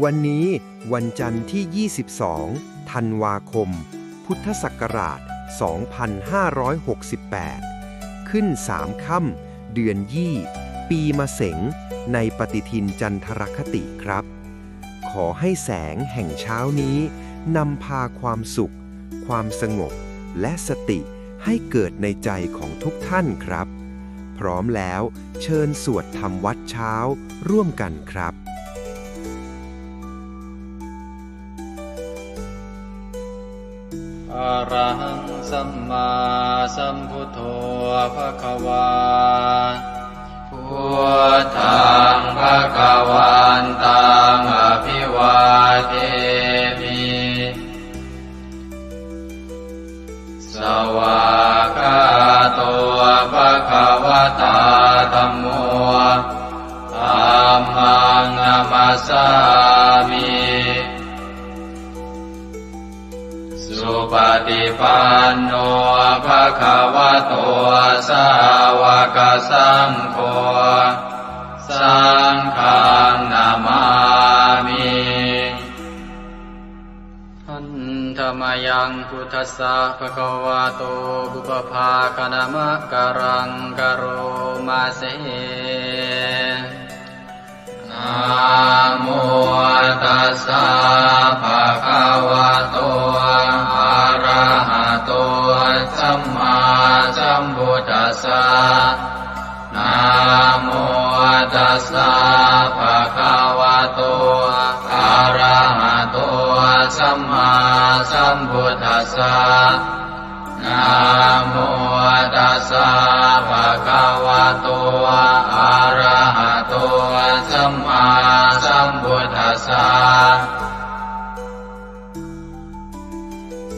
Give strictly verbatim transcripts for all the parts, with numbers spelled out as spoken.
วันนี้วันจันทร์ที่ ยี่สิบสอง ธันวาคม พุทธศักราช สองพันห้าร้อยหกสิบแปด ขึ้นสามค่ำ เดือนยี่ ปีมะเสง ในปฏิทินจันทรคติครับ ขอให้แสงแห่งเช้านี้นำพาความสุข ความสงบ และสติให้เกิดในใจของทุกท่านครับ พร้อมแล้วเชิญสวดธรรมวัตรเช้าร่วมกันครับ Arahaṃ sammāsambuddho bhagavā. Buddhaṃ bhagavantaṃ abhivādemi. Svākkhāto bhagavatā dhammo. Dhammaṃ namassāmi. Supaṭipanno bhagavato sāvakasaṅgho. Saṅghaṃ namāmi. Handa mayaṃ buddhassa bhagavato pubbabhāganamakāraṃ karoma se. Namo tassa bhagavato arahato sammāsambuddhassa. Namo tassa bhagavato arahato sammāsambuddhassa. Namo tassa bhagavato arahato sammāsambuddhassa.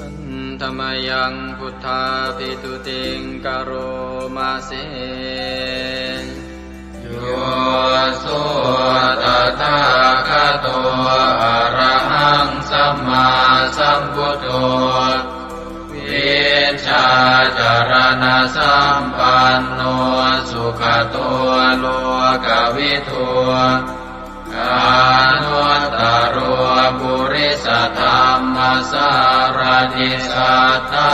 Handa mayaṃ buddhābhistutiṃ karoma se. Yo so tathāgato arahaṃ sammāsambuddho, vijjācaraṇasampanno sugato lokavidū, anuttaro purisadammasārathi satthā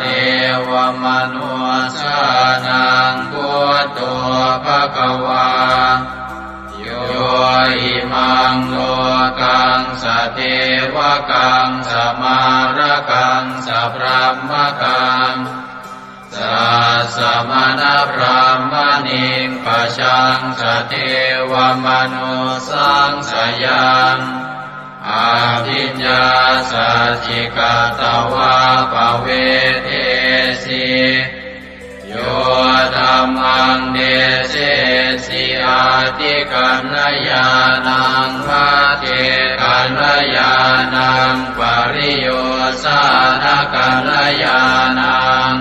devamanussānaṃ buddho bhagavā. Yo imaṃ lokaṃ sadevakaṃ samārakaṃ sabrahmakaṃ sassamaṇabrāhmaṇiṃ pajaṃ sadevamanussānaṃ sayaṃ abhiññāsaccikatvā pavedesi. Yo dhammaṃ desesi atthikaññāṇaṃ, pacchekakaññāṇaṃ, pariyosānakaññāṇaṃ,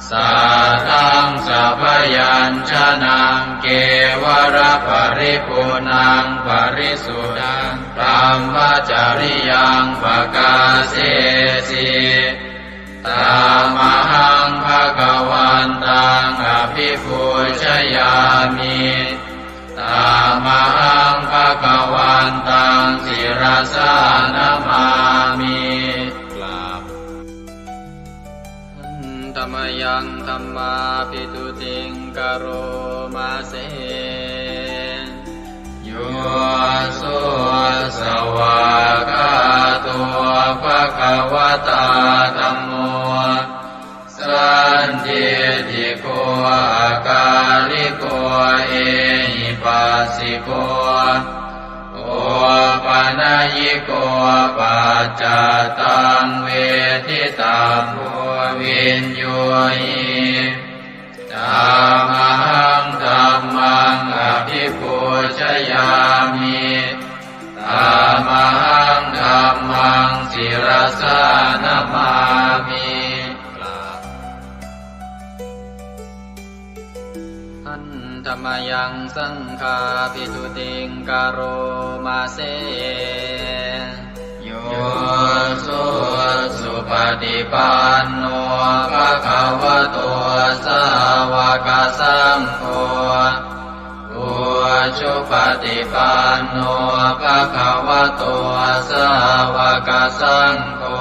saddaṃ sabyañjanaṃ, kevalaparipuṇṇaṃ parisuddhaṃ brahmacariyaṃ pakāsesi. Tamahaṃ bhagavantaṃ abhipūjayāmi. Tamahaṃ bhagavantaṃ sirasā namāmi. กราบ Handa mayaṃ dhammābhistutiṃ karoma se. Yo so svākkhāto bhagavatā dhammo, sandiṭṭhiko akāliko ehipassiko opanayiko paccattaṃ veditabbo viññūhi. Tamahaṃ dhammaṃ abhipūjayāmi. Tamahaṃ dhammaṃ sirasā namāmi. กราบ Handa mayaṃ saṅghābhistutiṃ karoma se. Yo so supaṭipanno bhagavato sāva sāvakasaṅgho, ujupaṭipanno bhagavato sāvakasaṅgho,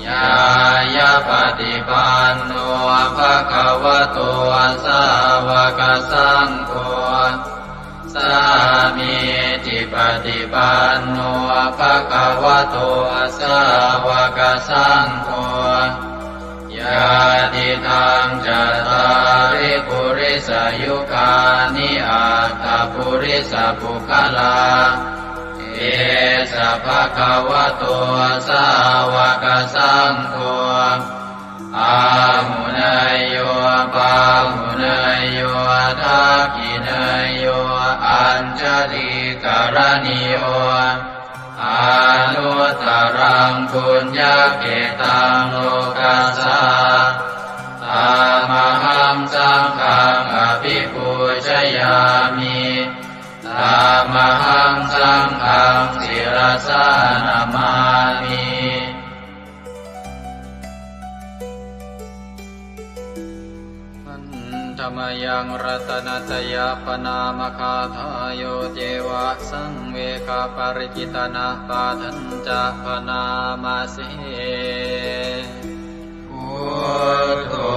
ñāyapaṭipanno bhagavato sāvakasaṅgho, sāmīcipaṭipanno bhagavato sāvakasaṅgho, yadidaṃ cattāri purisayugāni aṭṭha purisapuggalā, esa bhagavato sāvakasaṅgho, āhuneyyo pāhuneyyo dakkhiṇeyyo añjalikaraṇīyo, anuttaraṃ puññakkhettaṃ lokassā. Tamahaṃ saṅghaṃ abhipūjayāmi. Tamahaṃ saṅghaṃ sirasā namāmi. Handa mayaṃ ratanattayappaṇāmagāthā, yo ceva saṃvegaparicittanapāṭhañca bhaṇāma se. Buddho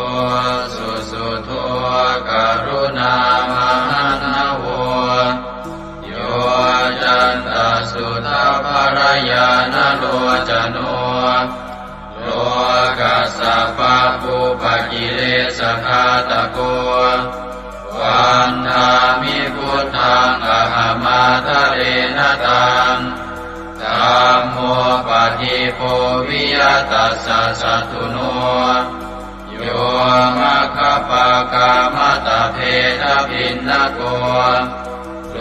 susuddho karuṇāmahaṇṇavo, yoccantasuddhabbarañāṇalocano, lokassa pabbupakilesagāthako, vandāmi buddhaṃ ahamādarena taṃ. Dhammo padīpo viya tassa satthuno, yo maggapākamattabhedabhinnako,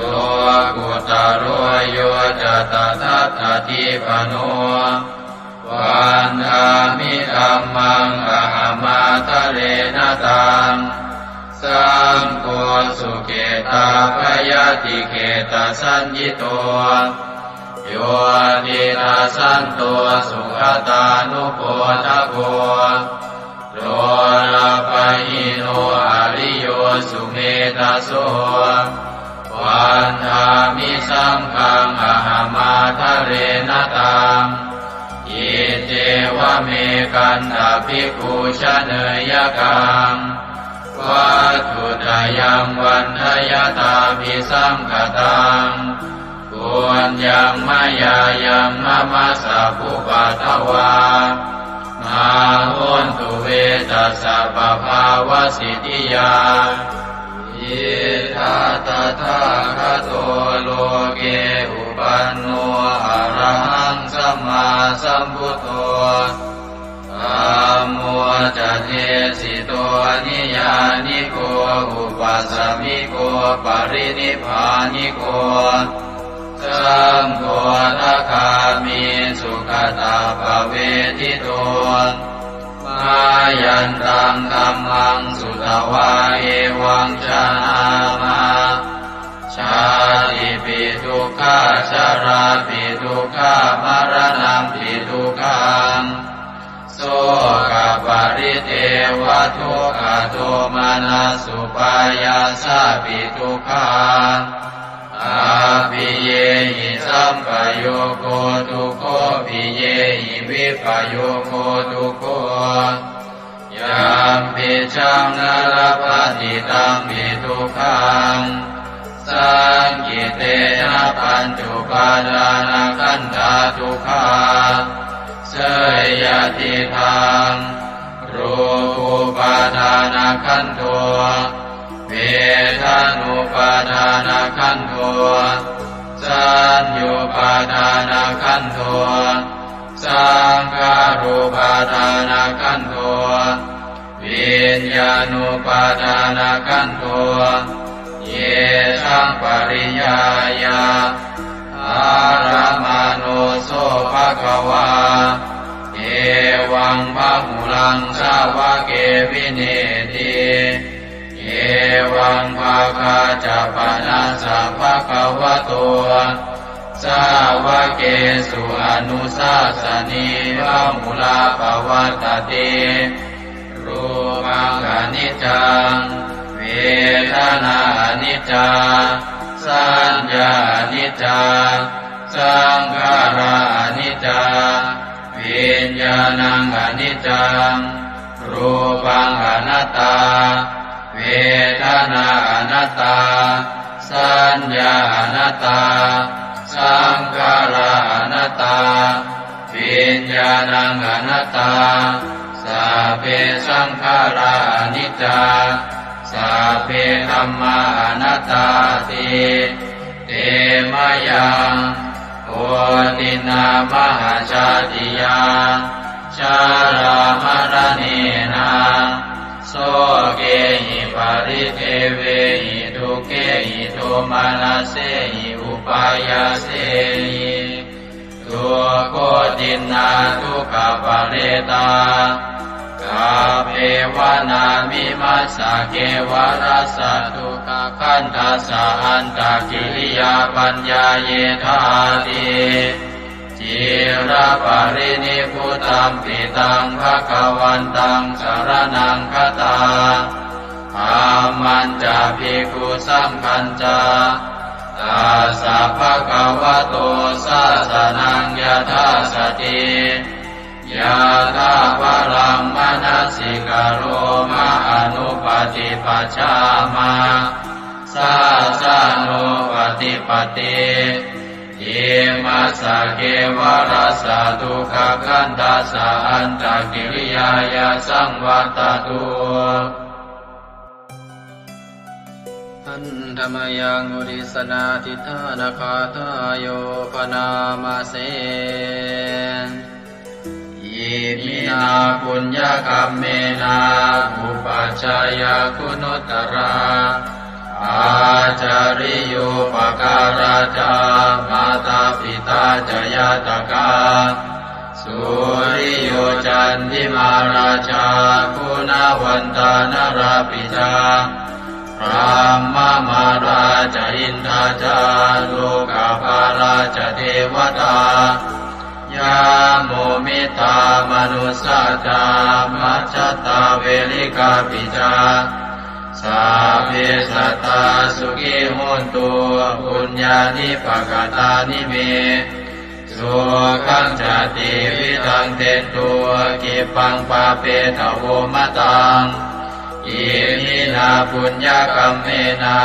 lokuttaro yo ca tadattadīpano, vandāmi dhammaṃ ahamādarena taṃ. Saṅgho sukhitā-bhayatikketasaññito, yo tidasanto sugatānubodhako, lokapahinno ariyo sumettaso, vandāmi saṅghaṃ ahamādarena taṃ. Iccevamekantā bhikkhu janeyya kaṃ, vatthuttayaṃ vaṇṇayattābhisaṅkhataṃ, puññaṃ mayā yaṃ mama sabbupaddavā, mā hontu ve tassa pabhāvasiddhiyā. Idha tathāgato loke upanno arahaṃ sammāsambuddho, dhammo ca desito niyyāniko upasamiko parinibbāniko, saṅgho sakāmi sugatappavedito. Mayantaṃ dhammaṃ sutvā evaṃ janāma, jātipi dukkhā jarāpi dukkhā maraṇampi dukkhaṃ, sokaparidevadukkhadomanassupāyāsāpi dukkhā, appiyehi sampayogo dukkho piyehi vippayogo dukkho, yampicchaṃ na labhati tampi dukkhaṃ, saṅkhittena pañcupādānakkhandhā dukkhā. Seyyathidaṃ, rūpūpādānakkhandho, vedanūpādānakkhandho, saññupādānakkhandho, saṅkhārūpādānakkhandho, viññāṇūpādānakkhandho, yesaṃ pariññāya ārammaṇo so bhagavā, evaṃ bahulaṃ sāvake vineeti. Evaṃ bhāgā ca panassa bhagavato sāvakesu anussāsanī bahulā pavattati. Rūpaṃ khaṇi niccaṃ, vedanā aniccā, saññā aniccā, saṅkhārā aniccā, viññāṇaṃ aniccaṃ, rūpaṃ anattā, vedanā anattā, saññā anattā, saṅkhārā anattā, viññāṇaṃ anattā, sabbe saṅkhārā aniccā, sabbe dhammā anattāti. Te mayaṃ koṭinā mahajātiyā, jarāmaraṇena, sokehi paridevehi dukkhehi domanassehi upāyāsehi, dukkhoṭinā dukkhaparetā, kappevāna imassa kevalassa dukkhakandhassa antakiriyā paññāyedhāti. Ciraparinibbutampi taṃ bhagavantaṃ saraṇaṃ gatā, dhammañca bhikkhusaṅghañca, tassa bhagavato sāsanaṃ yathāsati, yathābalaṃ manasikaroma anupaṭipajjāma, sāsanūpaṭipatti. Imassa kevalassa dukkhakandhassa antakiriyāya saṃvattatu. Handa mayaṃ uddissanādhiṭṭhānagāthāyo bhaṇāma se. Iminā puññakammena upajjhāyā guṇuttarā, ācariyūpakārā ca mātā pitā ca ñātakā, suriyo candimā rājā guṇavantā narāpi ca, brahmamārā ca indā ca lokapālā ca devatā, yamo mittā manussā ca majjhattā verikāpi ca, sabbe sattā sukhī hontu puññāni pakatāni me, sukhañca tividhaṃ dentu khippaṃ pāpetha vomataṃ. Iminā puññakammena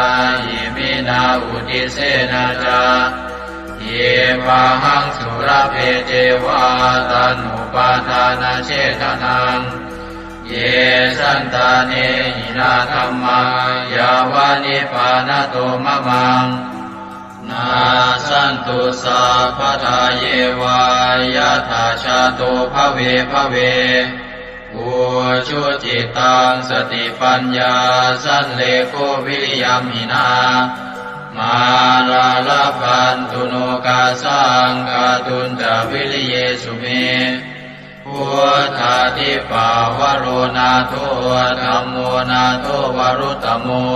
iminā uddissena ca khippāhaṃ sulabhe ceva taṇhupādānachedanaṃ. Ye santāne hinā dhammā yāva nibbānato mamaṃ, nassantu sabbadā yeva yattha jāto bhave bhave. Ujucittaṃ satipaññā sallekho viriyamhinā, mārā labhantu nokāsaṃ kātuñca viriyesu me. Buddhādhipavaro nātho, dhammo nātho varuttamo,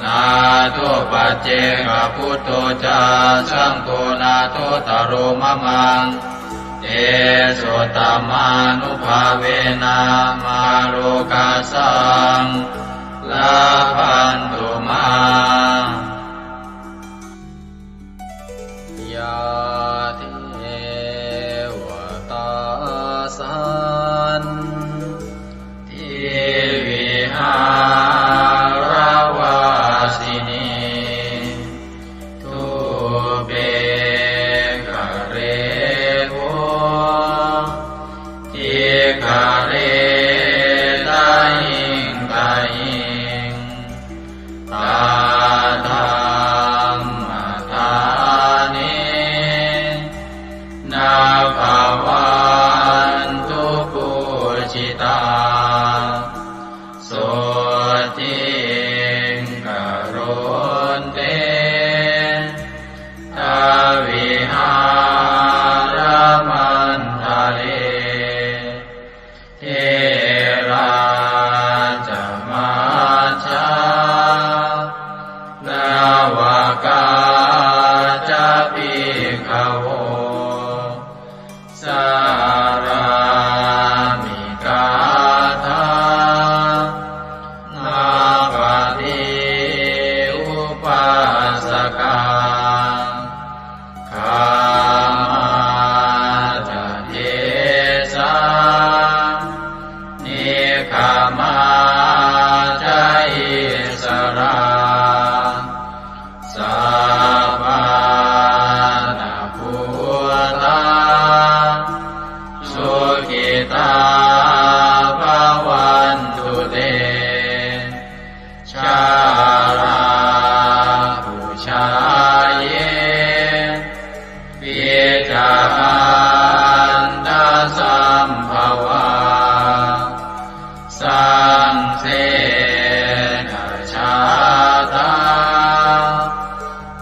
nātho paccekabuddho ca, saṅgho nāthottaro mamaṃ. Tesottamānubhāvena mārokāsaṃ labhantu mā. Yā devatā santivihāravāsinī, thūpe ghare bodhighare tahiṃ tahiṃ, Samā ca issarā, sappāṇabhūtā, sukhitā bhavantu te. Jalābujā yepi ca aṇḍasambhavā, saṃsedajātā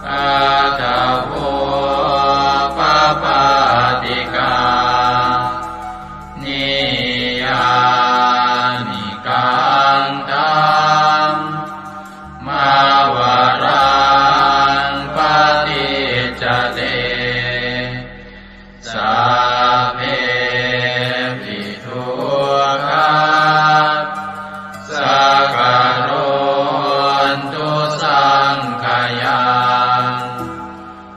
athavopapātikā, niyyānikaṃ dhammavaraṃ paṭicca te, sabbepi dukkhā saṅkarontu saṅkhayaṃ.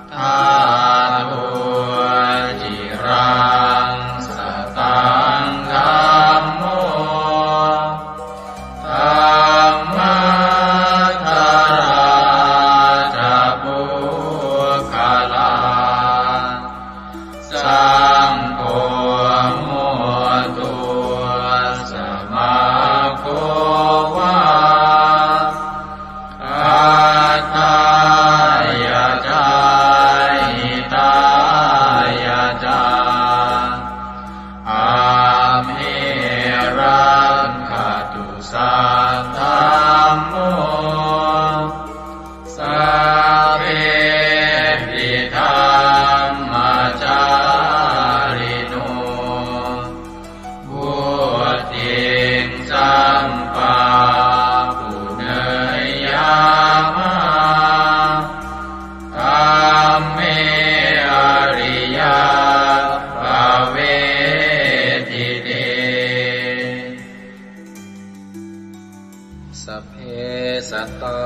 Ṭhātu ciraṃ sataṃ dhammo, dhammaddharā ca puggalā, saṅgho hotu samaggo va, atthāya ca hitāya ca. Amhe rakkhatu saddhammo, sabbepi dhammacārino, vuḍḍhiṃ sampāpuṇeyyāma, dhamme ariyappavedite. Sabbe sattā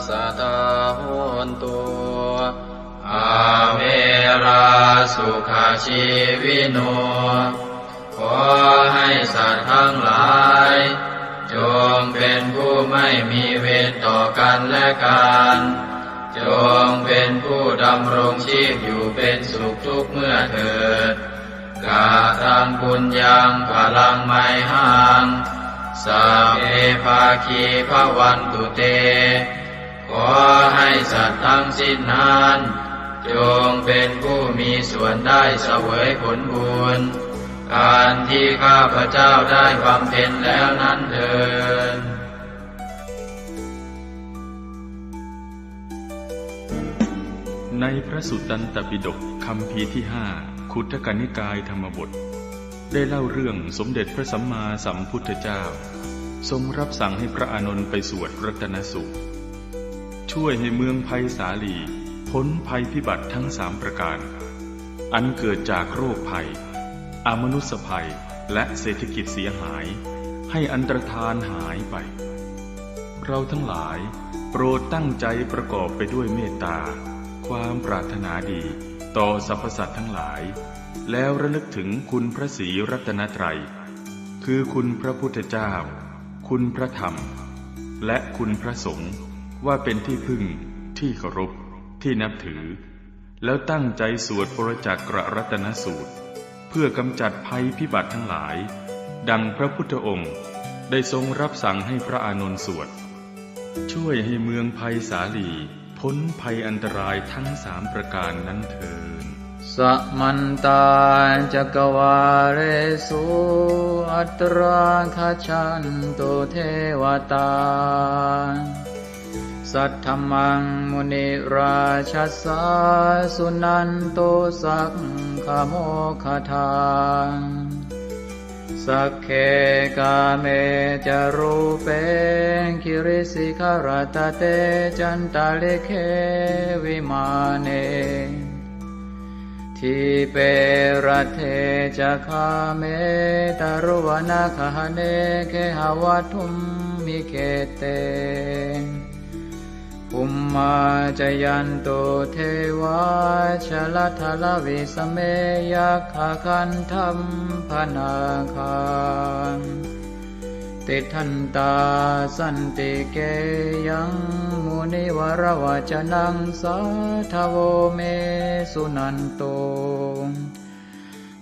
sadā hontu, averā sukhajīvino. ขอให้สัตว์ทั้งหลาย จงเป็นผู้ไม่มีเวรต่อกันและกัน จงเป็นผู้ดำรงชีพอยู่เป็นสุขทุกเมื่อเถิด Kataṃ puññaṃ phalaṃ mayhaṃ, sabbe bhāgī bhavantu te. ขอให้สัตว์ทั้งสิ้นนั้น จงเป็นผู้มีส่วนได้เสวยผลบุญ อันที่ข้าพเจ้าได้บำเพ็ญแล้วนั้นเทอญ ในพระสุตตันตปิฎกคัมภีร์ที่ห้า ขุททกนิกายธรรมบท ได้เล่าเรื่องสมเด็จพระสัมมาสัมพุทธเจ้า ทรงรับสั่งให้พระอานนท์ไปสวดรัตนสูตร ช่วยให้เมืองไพศาลีพ้นภัยพิบัติทั้งสามประการ อันเกิดจากโรคภัย อมนุสสภัย และเศรษฐกิจเสียหาย ให้อันตรธานหายไป เราทั้งหลายโปรดตั้งใจประกอบไปด้วยเมตตา ความปรารถนาดีต่อสรรพสัตว์ทั้งหลาย แล้วระลึกถึงคุณพระศรีรัตนตรัย คือคุณพระพุทธเจ้า คุณพระธรรม และคุณพระสงฆ์ ว่าเป็นที่พึ่ง ที่เคารพ ที่นับถือ แล้วตั้งใจสวดปรจจักรรัตนสูตร เพื่อกำจัดภัยพิบัติทั้งหลาย ดังพระพุทธองค์ได้ทรงรับสั่งให้พระอานนท์สวด ช่วยให้เมืองไพศาลีพ้นภัยอันตรายทั้งสามประการนั้นเทอญ Samantā cakkavāḷesu atrāgacchantu devatā. Saddhammaṃ munirājassa suṇantu saggamokkhadaṃ. Sagge kāme ca rūpe girisikharataṭe cantalikkhe vimāne. Dīpe raṭṭhe ca gāme taruvanagahane gehavatthumhi khette. Bhummā cāyantu devā jalathalavisame yakkhagandhabbanāgā. tiṭṭhantā santike yaṃ munivaravacanaṃ sādhavo me suṇantu.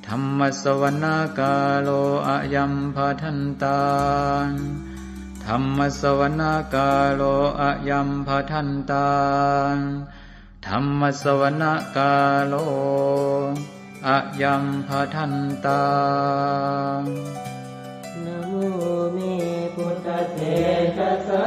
Dhammassavanakālo ayambhadantā. Dhammassavanakālo ayambhadantā. Dhammassavanakālo ayambhadantā. Namo me buddhatejasā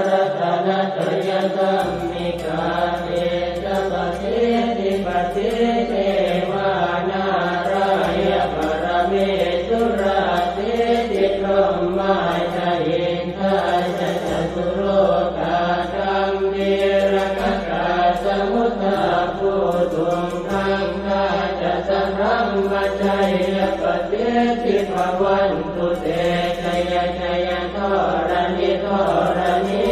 ratanattayadhammikā tejapasiddhi pasīdevā nārāya paramesurā siddhibrahmā ca indā ca catulokā gambhīrakkhakā samuddā bhūtuṃ gaṅgā ca sabrahmajayya pasiddhi bhavantu te. Jaya jaya dharaṇi dharaṇī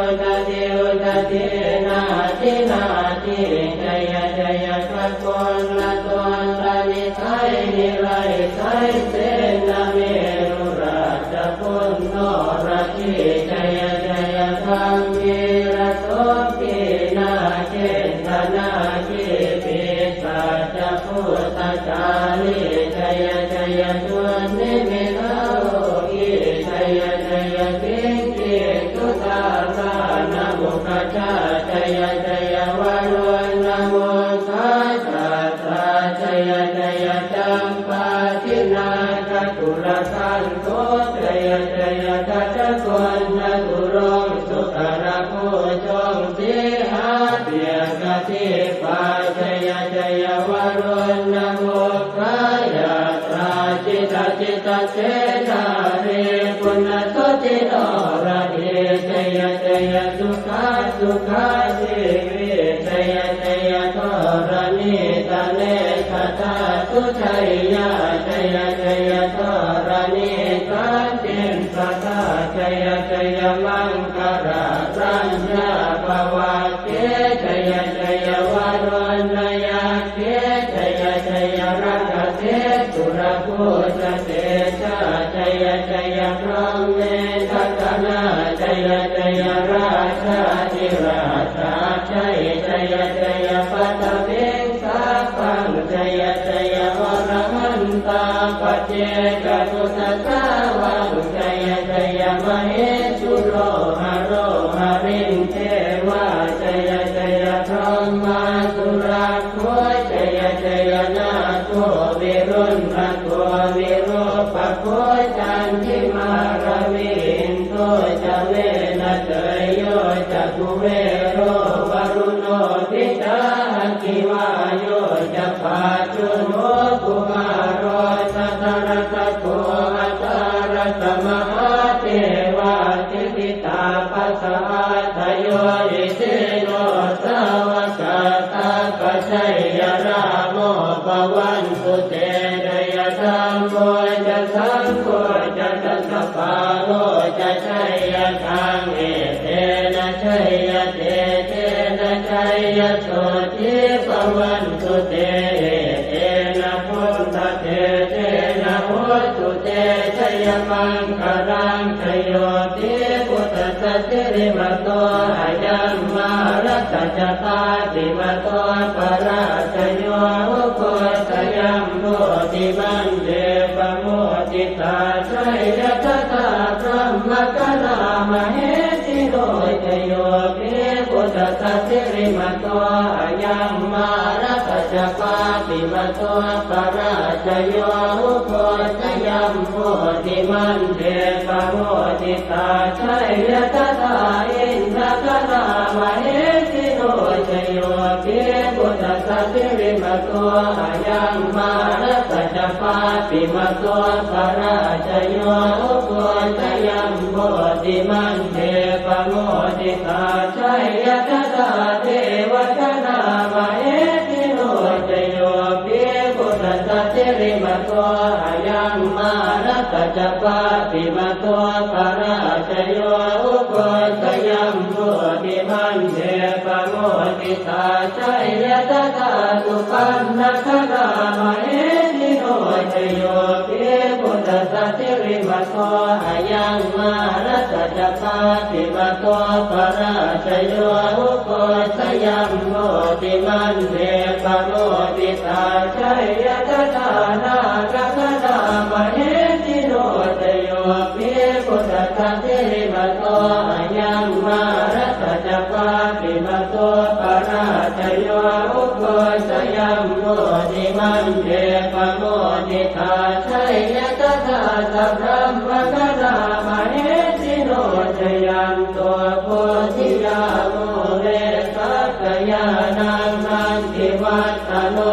udadhi udadhī nadi nadī jaya jaya gaganalatantanidhāi nirayasayasena merurājabalannorahī jaya jaya gambhīrasombhī nāgendanāgī pisācabhūtakālī jaya jaya dunnimittarogī jaya jaya siṅgī sudā dānamukhajā jaya jaya varuṇamukhasātrā jaya jaya campādināgakulagantho jaya jaya gajagonnaturaṅga sukarabhujaṅga sīhabyagghadīpā jaya jaya varuṇamukhayātrā jita jita senārī puna suddhi norahī jaya jaya sukhā sukhā jīvī jaya jaya dharaṇītale sadā sujayyā jaya jaya dharaṇī santin sadā jaya jaya maṅkararaññā bhavagge jaya jaya varuṇayakkhe jaya jaya rakkhase surabhujatejā jaya jaya brahmendagaṇā jaya jaya rājādhirājasājjai jaya jaya paṭhaviṃ sabbaṃ jaya jaya arahantā paccekabuddhasāvaṃ jaya jaya mahesuro haro harindevā jaya jaya brahmā surakkho jaya jaya nāgo viruḷhako virūpakkho candimā ravi indo ca venateyyo ca kuvero varuṇopi ca aggi vāyo ca pājuṇho kumāro dhataraṭṭhako aṭṭhārasa mahādevā siddhitāpasa-ādayo isino sāvakā sabbā jaya rāmo bhavantu te jaya dhammo ca saṅgho ca dasapālo ca jayakaṃ etena jayatejena jayasotthī bhavantu te etena buddhatejena hotu te jayamaṅgalaṃ jayo hi buddhassa sirīmato ayaṃ mārassa ca pāpimato parājayo ugghosayuṃ bodhimaṇḍe pamoditā jaya tadā brahmagaṇā mahesino jayo hi buddhassa sirīmato ayaṃ mārassa ca pāpimato parājayo ugghosayuṃ bodhimaṇḍe pamoditā jaya tadā indagaṇā mahesino jayo hi buddhassa sirīmato ayaṃ mārassa ca pāpimato parājayo ugghosayuṃ bodhimaṇḍe pamoditā jaya tadā devagaṇā mahesino jayo hi buddhassa sirīmato ayaṃ mārassa ca pāpimato parājayo ugghosayuṃ bodhimaṇḍe pamoditā jaya tadā supaṇṇagaṇā mahesino jayo hi buddhassa sirīmato ayaṃ mā Mārassa ca pāpimato parājayo, ugghosayuṃ bodhimaṇḍe pamoditā, jaya tadā nāgagaṇā mahesino. Jayo hi buddhassa sirīmato ayaṃ, mārassa ca pāpimato parājayo, ugghosayuṃ bodhimaṇḍe pamoditā, jaya tadā sabrahmagaṇā mahesino. Jayanto bodhiyā mūle sakyānaṃ nandivaḍḍhano,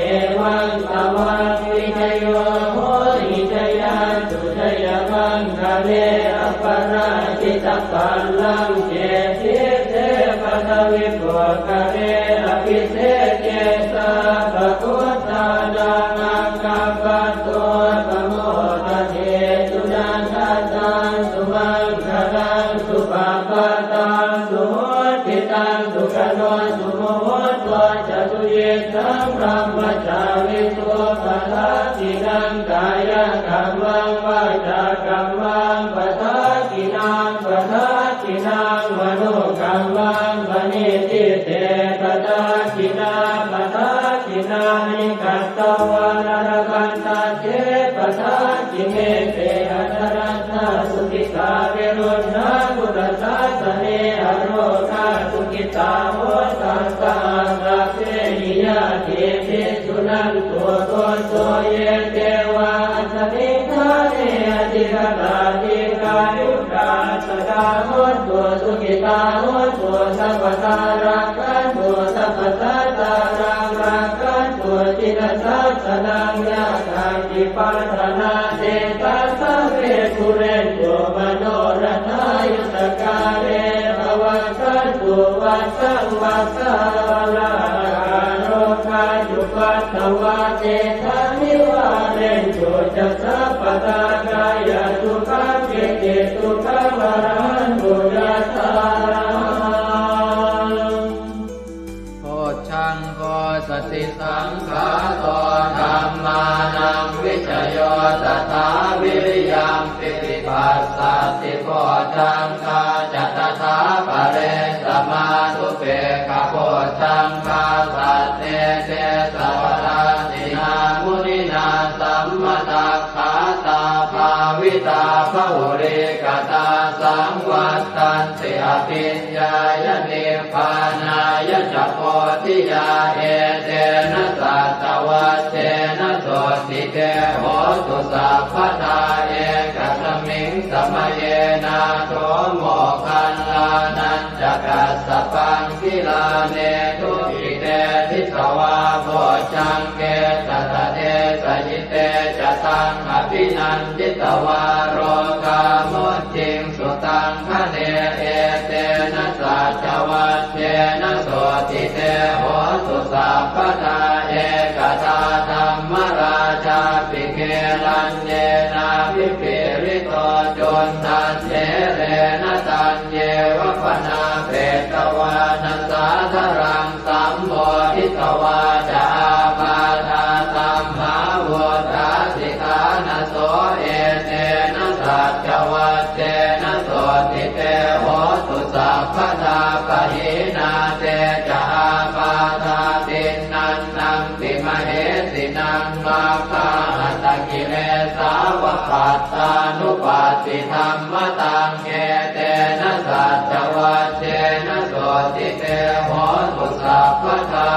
evaṃ tvaṃ vijayo hohi jayassu jayamaṅgale, aparājitapallaṅke sīse paṭhavipokkhare, abhiseke sabbabuddhānaṃ aggappatto pamodati. Sunakkhattaṃ sumaṅgalaṃ supabhātaṃ suhuṭṭhitaṃ, sukhaṇo sumuhutto ca suyiṭṭhaṃ brahmacārisu, padakkhiṇaṃ kāyakammaṃ vācākammaṃ padakkhiṇaṃ, padakkhiṇaṃ manokammaṃ paṇidhī te padakkhiṇā, padakkhiṇāni katvāna labhantatthe padakkhiṇe. Te atthaladdhā sukhitā viruḷhā buddhasāsane, arogā sukhitā hotha saha sabbehi ñātibhi. Suṇantu bhonto ye devā asmiṃ ṭhāne adhigatā, dīghāyukā sadā hontu, sukhitā hontu sabbadā, rakkhantu sabbasattānaṃ, rakkhantu jinasāsanaṃ. Yā kāci patthanā tesaṃ sabbe pūrentu manorathā, yuttakāle pavassantu vassaṃ vassā, ālāhakā rogā cupaddavā tesaṃ nivārentu ca sabbadā, kāyasukhaṃ cittisukhaṃ arahantu yathārahaṃ. Bojjhaṅgo satisaṅkhāto dhammānaṃ vicayo tathā, viriyampīti passaddhi bojjhaṅgā ca tathāpare, samādhupekkhabojjhaṅgā sattete sabbadassinā, muninā sammadakkhātā bhāvitā bahulīkatā, saṃvattanti abhiññāya nibbānāya ca bodhiyā. Etena saccavajjena sotthi te hotu sabbadā, ekasmiṃ samaye nātho moggallānañca kassapaṃ, gilāne dukkhite disvā bojjhaṅge satta desayi. Te ca taṃ abhinanditvā rogā mucciṃsu taṅkhaṇe. Etena saccavajjena sotthi te hotu sabbadā, ekadā dhammarājāpi gelaññenābhipīḷito, cundattherena taññeva bhaṇāpetvāna sādaraṃ, sammoditvā ca ābādhā tamhā vuṭṭhāsi ṭhānaso. Etena saccavajjena sotthi te hotu sabbadā, pahīnā te ca ābādhā tiṇṇannampi mahesinaṃ, maggāhatakilesāva pattānuppattidhammataṃ. Etena saccavajjena sotthi te hotu sabbadā.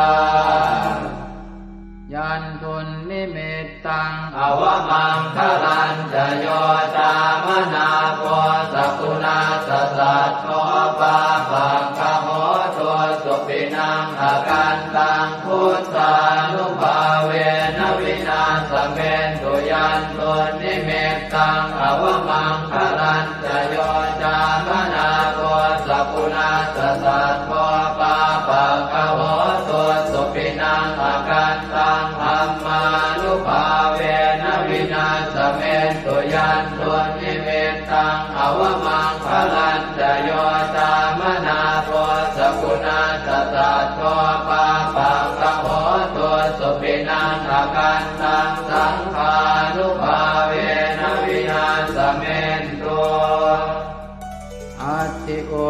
Yandunnimittaṃ avamaṅgalañca yo cāmanāpo sakuṇassa saddo, pāpaggaho dussupinaṃ akantaṃ, buddhānubhāvena vināsamentu. Yandunnimittaṃ avamaṅgalañca yo cāmanāpo sakuṇassa saddo, pāpaggaho dussupinaṃ akantaṃ, dhammānubhāvena vināsamentu. Yandunnimittaṃ avamaṅgalañca yo cāmanāpo sakuṇassa saddo, pāpaggaho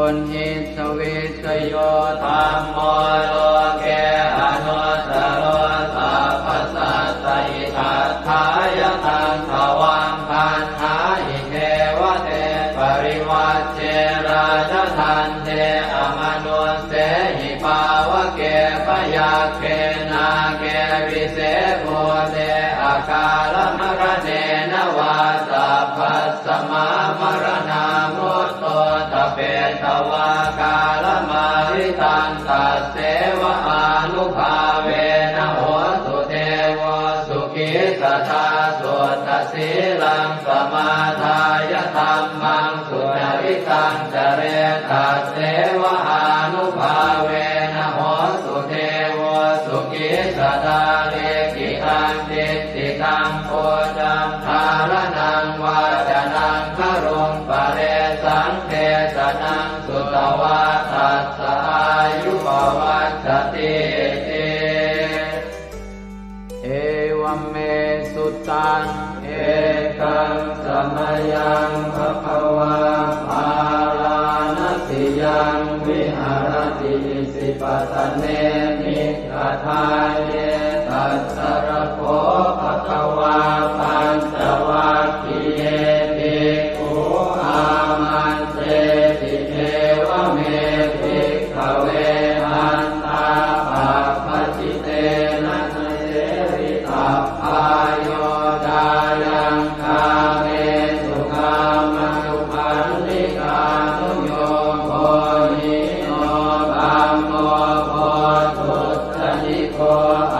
Uṇhissa vijjayo dhammo loke anuttaro sabbasattahitatthāya taṃ tvaṃ gaṇhāhi devate parivajje rājadaṇḍe amanussehi pāvake byagghe nāge vise bhūte akālamaraṇena vā sabbasmā maraṇā mutto ṭhapetvā kālamāritaṃ tasseva ānubhāvena hotu devo sukhī sadā. Suddhasīlaṃ samādāya dhammaṃ sucaritaṃ care tasseva ānubhāvena hotu devo sukhī sadā. Likkhitaṃ cintitaṃ pūjaṃ dhāraṇaṃ vācanaṃ garuṃ paresaṃ desanaṃ sutvā tassa āyu pavaḍḍhatīti. Evaṃ me sutaṃ. Ekaṃ samayaṃ bhagavā bārāṇasiyaṃ viharati isipatane migadāye. Tatra kho bhagavā pañcavaggiye bhikkhū āmantesi: Evaṃ me bhikkhave antā pabbajitena na sevitabbā. Yo cāyaṃ kāmesu kāmasukhallikānuyogo hīno gammo pothujjaniko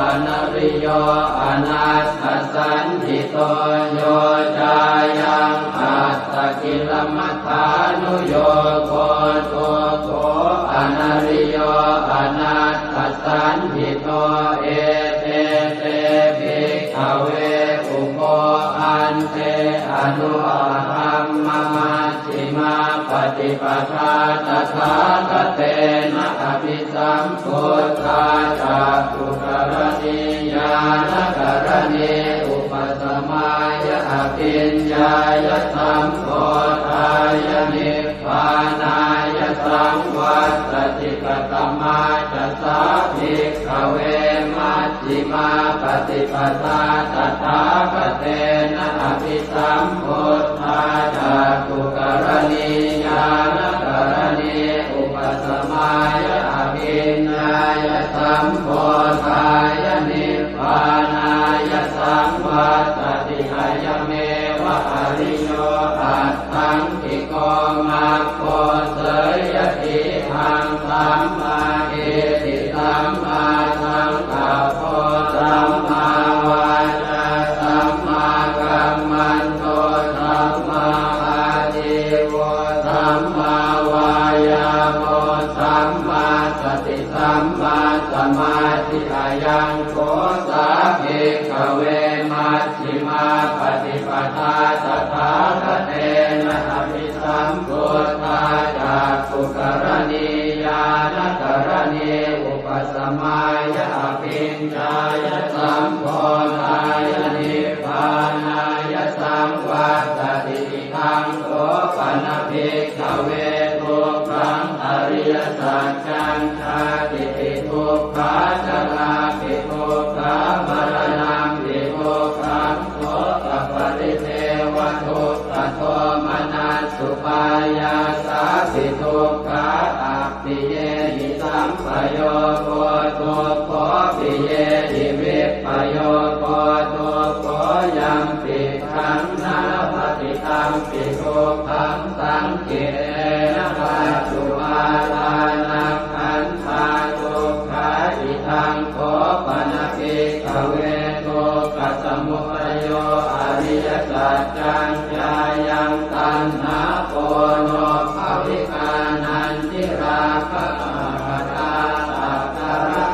anariyo anatthasañhito. Yo cāyaṃ attakilamathānuyogo dukkho anariyo anatthasañhito. Ete te bhikkhave ubho ante anupagamma majjhimā paṭipadā tathāgatena abhisambuddhā cakkhukaraṇī ñāṇakaraṇī upasamāya abhiññāya sambodhāya nibbānāya saṃvattati. Katamā ca sā bhikkhave maj jhimā paṭipadā tathāgatena abhisambuddhā cakkhukaraṇī ñāṇakaraṇī upasamāya abhiññāya sambodhāya nibbānāya saṃvattati. Ayameva ariyo aṭṭhaṅgiko maggo. Seyyathīdaṃ: sammādiṭṭhi sammāsaṅkappo sammāvācā sammākammanto sammāājīvo sammāvāyāmo sammāsati sammāsamādhi. Ayaṃ kho sā bhikkhave maj jhimā paṭipadā tathāgatena abhisambuddhā cakkhukaraṇī ñāṇakaraṇī upasamāya abhiññāya sambodhāya nibbānāya saṃvattati. Idaṃ kho pana bhikkhave dukkhaṃ ariyasaccaṃ. Jātipi dukkhā jarāpi dukkhā maraṇampi dukkhaṃ sokaparidevadukkhadomanassupāyāsāpi dukkhā appiyehi sampayogo dukkho piyehi vippayogo dukkho yampicchaṃ na labhati tampi dukkhaṃ saṅkhittena pañcupādānakkhandhā dukkhā. Idaṃ kho pana bhikkhave dukkhasamudayo ariyasaccaṃ. Yāyaṃ taṇhā ponobbhavikā nandirāgasahagatā tatra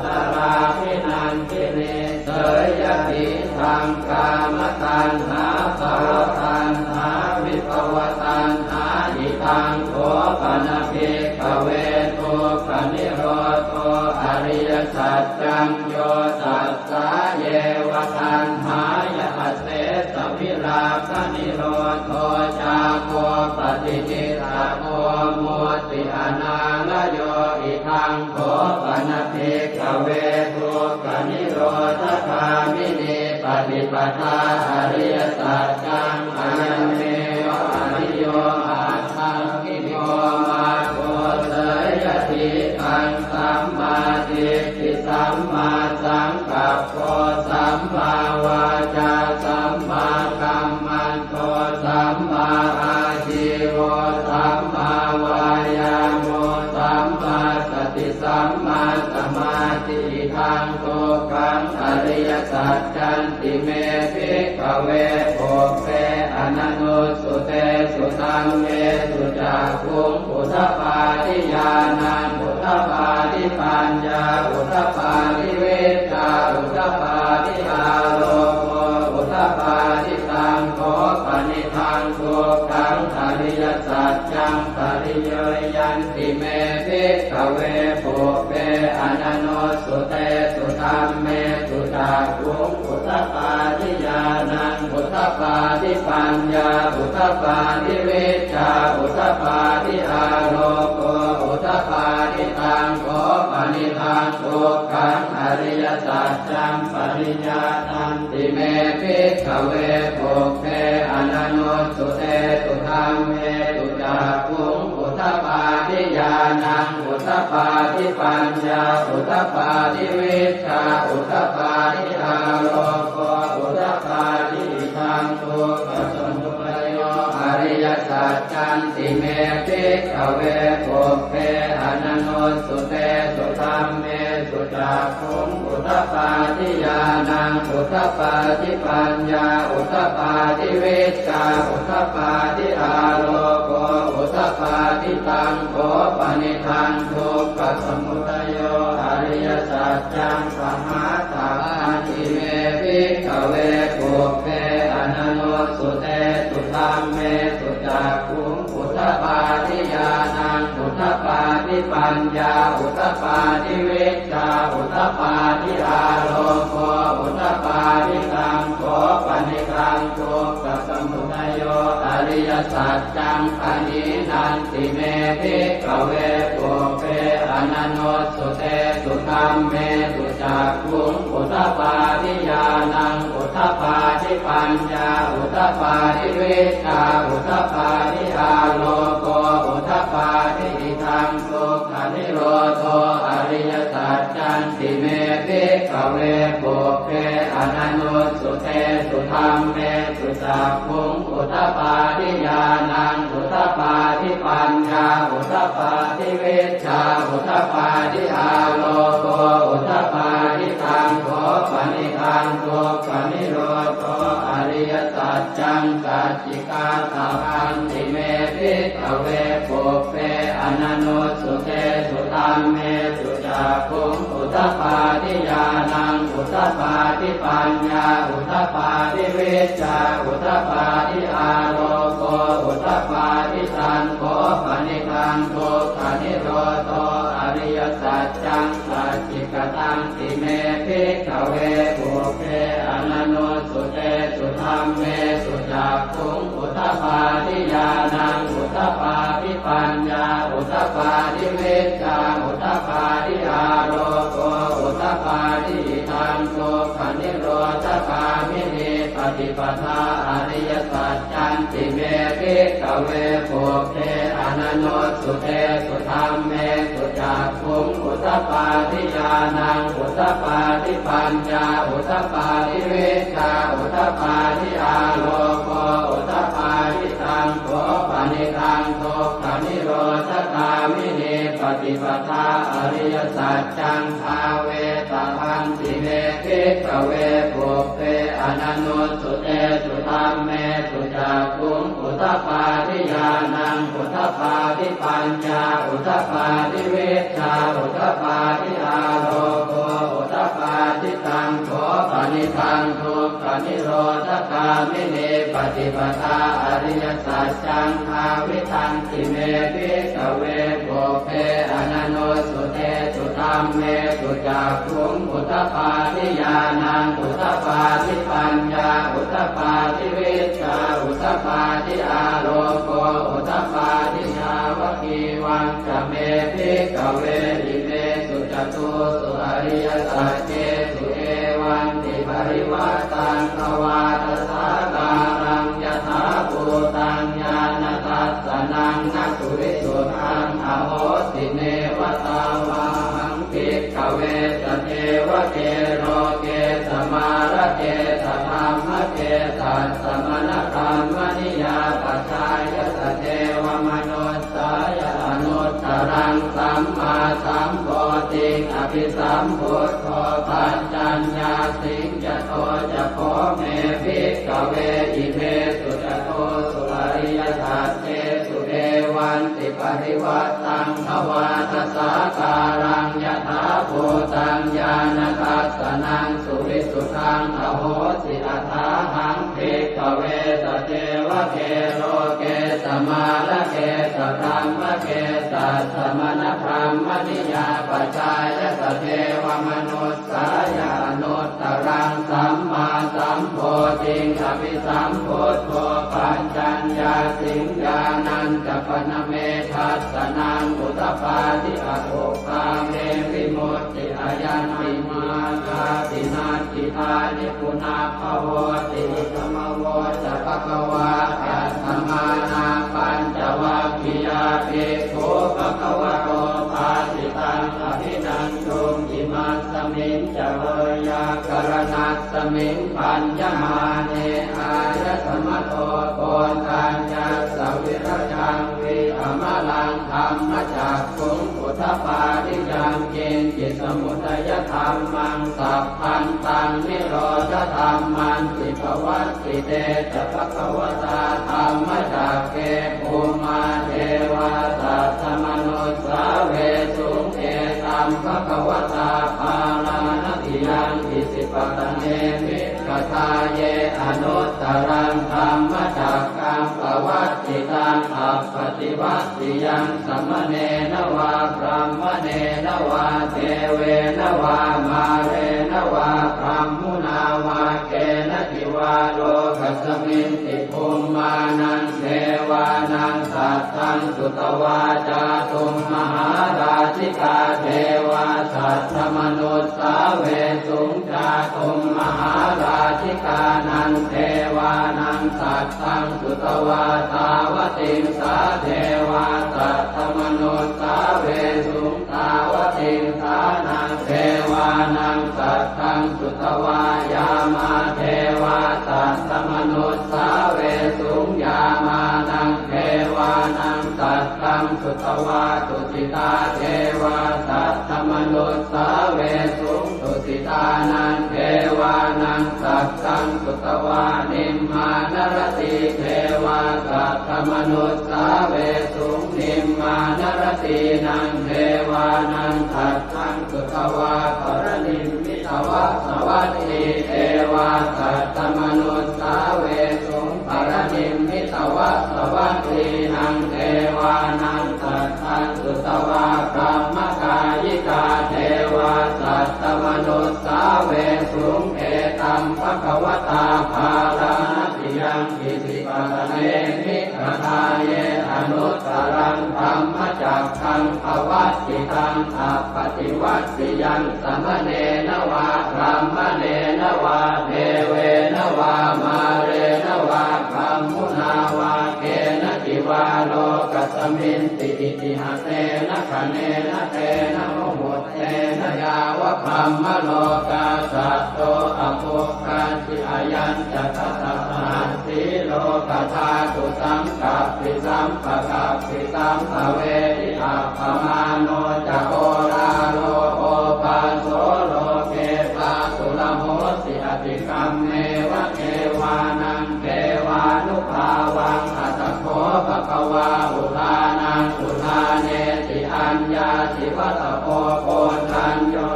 tatrābhinandinī. Seyyathīdaṃ: kāmataṇhā bhavataṇhā vibhavataṇhā. Idaṃ kho pana bhikkhave dukkhanirodho ariyasaccaṃ. Yo tassāyeva taṇhāya asesavirāganirodho cāgo paṭinissaggo mutti anālayo. Idaṃ kho pana bhikkhave dukkhanirodhagāminī paṭipadā ariyasaccaṃ, ayameva ariyo aṭṭhaṅgiko maggo, seyyathīdaṃ: sammādiṭṭhi sammāsaṅkappo sammāvācā sammākammanto sammāājīvo sammāvāyāmo sammāsati sammāsamādhi. Idaṃ dukkhaṃ ariyasaccanti me bhikkhave pubbe ananussutesu dhammesu cakkhuṃ udapādi ñāṇaṃ udapādi paññā udapādi vijjā udapādi āloko udapādi. Taṃ kho panidaṃ dukkhaṃ ariyasaccaṃ pariññeyyanti me bhikkhave pubbe ananussutesu dhammesu cakkhuṃ udapādi ñāṇaṃ udapādi paññā udapādi vijjā udapādi āloko udapādi. Taṃ kho panidaṃ dukkhaṃ ariyasaccaṃ pariññātanti me bhikkhave pubbe ananussutesu dhammesu cakkhuṃ udapādi ñāṇaṃ udapādi paññā udapādi vijjā udapādi āloko udapādi. Idaṃ dukkhasamudayo ariyasaccanti me bhikkhave pubbe ananussutesu dhammesu cakkhuṃ udapādi ñāṇaṃ udapādi paññā udapādi vijjā udapādi āloko udapādi. Taṃ kho panidaṃ dukkhasamudayo ariyasaccaṃ pahātabbanti me bhikkhave pubbe ananussutesu dhammesu cakkhuṃ udapādi ñāṇaṃ udapādi paññā udapādi vijjā udapādi āloko udapādi. Taṃ kho panidaṃ dukkhasamudayo ariyasaccaṃ pahīnanti me bhikkhave pubbe ananussutesu dhammesu cakkhuṃ udapādi ñāṇaṃ udapādi paññā udapādi vijjā udapādi āloko udapādi. Idaṃ dukkhanirodho ariyasaccanti me bhikkhave pubbe ananussutesu dhammesu cakkhuṃ udapādi ñāṇaṃ udapādi paññā udapādi vijjā udapādi āloko udapādi. Taṃ kho panidaṃ dukkhanirodho ariyasaccaṃ sacchikātabbanti me bhikkhave pubbe ananussutesu dhammesu cakkhuṃ udapādi ñāṇaṃ udapādi paññā udapādi vijjā udapādi āloko udapādi. Taṃ kho panidaṃ dukkhanirodho ariyasaccaṃ sacchikatanti me bhikkhave pubbe ananussutesu dhammesu cakkhuṃ udapādi ñāṇaṃ udapādi paññā udapādi vijjā udapādi āloko udapādi. Idaṃ dukkhanirodhagāminī paṭipadā ariyasaccanti me bhikkhave pubbe ananussutesu dhammesu cakkhuṃ udapādi ñāṇaṃ udapādi paññā udapādi vijjā udapādi āloko udapādi. Taṃ kho panidaṃ dukkhanirodhagāminī paṭipadā ariyasaccaṃ bhāvetabbanti me bhikkhave pubbe ananussutesu dhammesu cakkhuṃ udapādi ñāṇaṃ udapādi paññā udapādi vijjā udapādi āloko udapādi. Taṃ kho panidaṃ dukkhanirodhagāminī paṭipadā ariyasaccaṃ bhāvitanti me bhikkhave pubbe ananussutesu dhammesu cakkhuṃ udapādi ñāṇaṃ udapādi paññā udapādi vijjā udapādi āloko udapādi. Yāvakīva ca me bhikkhave imesu catūsu ariyasaccesu evantiparivaṭṭaṃ dvādasākāraṃ yathābhūtaṃ ñāṇadassanaṃ na suvisuddhaṃ ahosi. Neva tāvāhaṃ bhikkhave sadevake loke samārake sadhammake sassamaṇabrāhmaṇiyā pajāya sadevamanussāya anuttaraṃ sammāsambodhiṃ abhisambuddho paccaññāsiṃ. Yato ca kho me bhikkhave imesu catūsu ariyasaccesu evantiparivaṭṭaṃ dvādasākāraṃ yathābhūtaṃ ñāṇadassanaṃ suvisuddhaṃ ahosi. Athāhaṃ bhikkhave sadevake loke samārake sadhammake sassamaṇabrāhmaṇiyā pajāya sadevamanussāya anuttaraṃ sammāsambodhiṃ abhisambuddho paccaññāsiṃ. Ñāṇañca pana me dassanaṃ udapādi, akuppā me vimutti, ayaṃ nibbānāti, natthidāni punabbhavoti. Idamavoca bhagavā. Attamanā pañcavaggiyā bhikkhū bhagavato bhāsitaṃ abhinanduṃ. Imasmiñca veyyākaraṇasmiṃ bhaññamāne āyasmato Koṇḍaññassa virajaṃ vītamalaṃ dhammacakkhuṃ udapādi: yaṅkiñci samudayadhammaṃ sabbantaṃ nirodhadhammanti. Pavattite ca bhagavatā dhammacakke bhummā devā saddamanussāvesuṃ: etaṃ bhagavatā Bārāṇasiyaṃ Isipatane Migadāye anuttaraṃ dhammacakkaṃ pavattitaṃ appaṭivattiyaṃ samaṇena vā brāhmaṇena vā devena vā mārena vā brahmunā vā kenaci vā lokasminti. Bhummānaṃ devānaṃ saddaṃ sutvā cātummahārājikā devā saddamanussāvesuṃ. Cātummahārājikānaṃ devānaṃ saddaṃ sutvā tāvatiṃsā devā saddamanussāvesuṃ. Tāvatiṃsānaṃ devānaṃ saddaṃ sutvā yāmā devā saddamanussāvesuṃ. Yāmānaṃ devānaṃ saddaṃ sutvā tusitā devā saddamanussāvesuṃ. Tusitānaṃ devānaṃ saddaṃ sutvā nimmānaratī devā saddamanussāvesuṃ. Nimmānaratīnaṃ devānaṃ saddaṃ sutvā paranimmitavasavattī devā saddamanussāvesuṃ. Paranimmitavasavattīnaṃ devānaṃ saddaṃ sutvā brahmakāyikā devā saddamanussāvesuṃ. Etaṃ bhagavatā Bārāṇasiyaṃ Isipatane Migadāye anuttaraṃ dhammacakkaṃ pavattitaṃ appaṭivattiyaṃ samaṇena vā brāhmaṇena vā devena vā mārena vā brahmunā vā kenaci vā lokasminti. Itiha tena khaṇena tena muhuttena yāva brahmalokā saddo abbhuggacchi. Ayañca dasasahassī lokadhātu saṅkappi sampakappi sampavedhi. Appamāṇo ca oḷāro obhāso loke pāturahosi atikkammeva devānaṃ devānubhāvaṃ. Atha kho bhagavā udānaṃ udānesi: Aññāsi vata bho Koṇḍañño,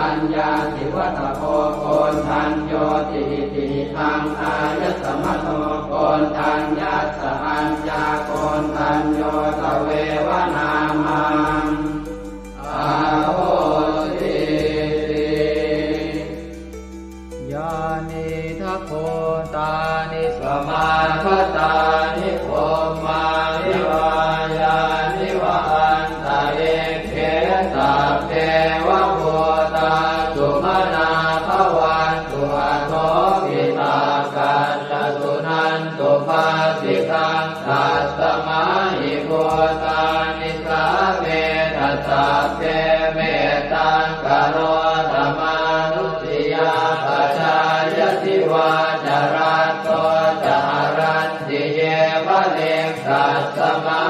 aññāsi vata bho Koṇḍaññoti. Itihidaṃ āyasmato Koṇḍaññassa aññākoṇḍañño tveva nāmaṃ ahosīti. Yānīdha bhūtāni samāgatāni bhummāni vā yāni va anta Nisāmetha sabbe mettaṃ karotha mānusiyā pajāya divā ca ratto ca haranti yeva likkhasmā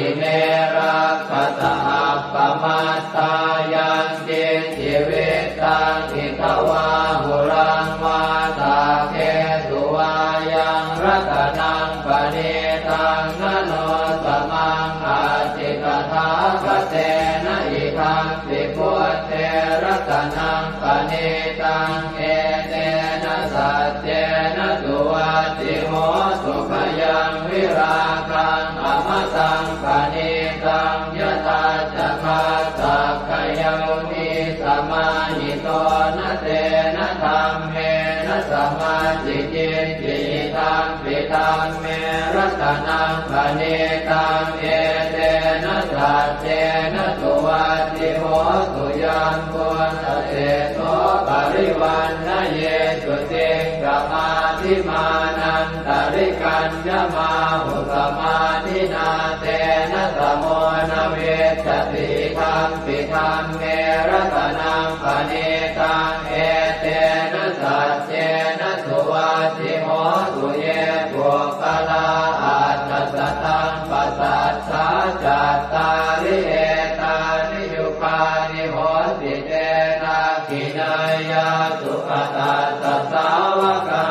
ime rakkhasa appamattā. Yaṅkiñci vittaṃ idha vā huraṃ vā saggesu vā yaṃ ratanaṃ paṇītaṃ na no samaṃ atthi tathāgatena idampi buddhe ratanaṃ paṇītaṃ etena saccena suvatthi hotu. Khayaṃ virāgaṃ amataṃ paṇītaṃ yadajjhagā sakyamunī samāhito na tena dhammena samatthi kiñci idampi dhamme ratanaṃ paṇītaṃ etena saccena suvatthi hotu. Yambuddhaseṭṭho parivaṇṇayī suciṃ samādhimānantarikaññamāhu samādhinā tena samo na vijjati idampi dhamme ratanaṃ paṇītaṃ etena saccena suvatthi hotu. Ye puggalā aṭṭha sataṃ pasaṭṭhā cattāri etāni yugāni honti te dakkhiṇeyyā sugatassa sāvakā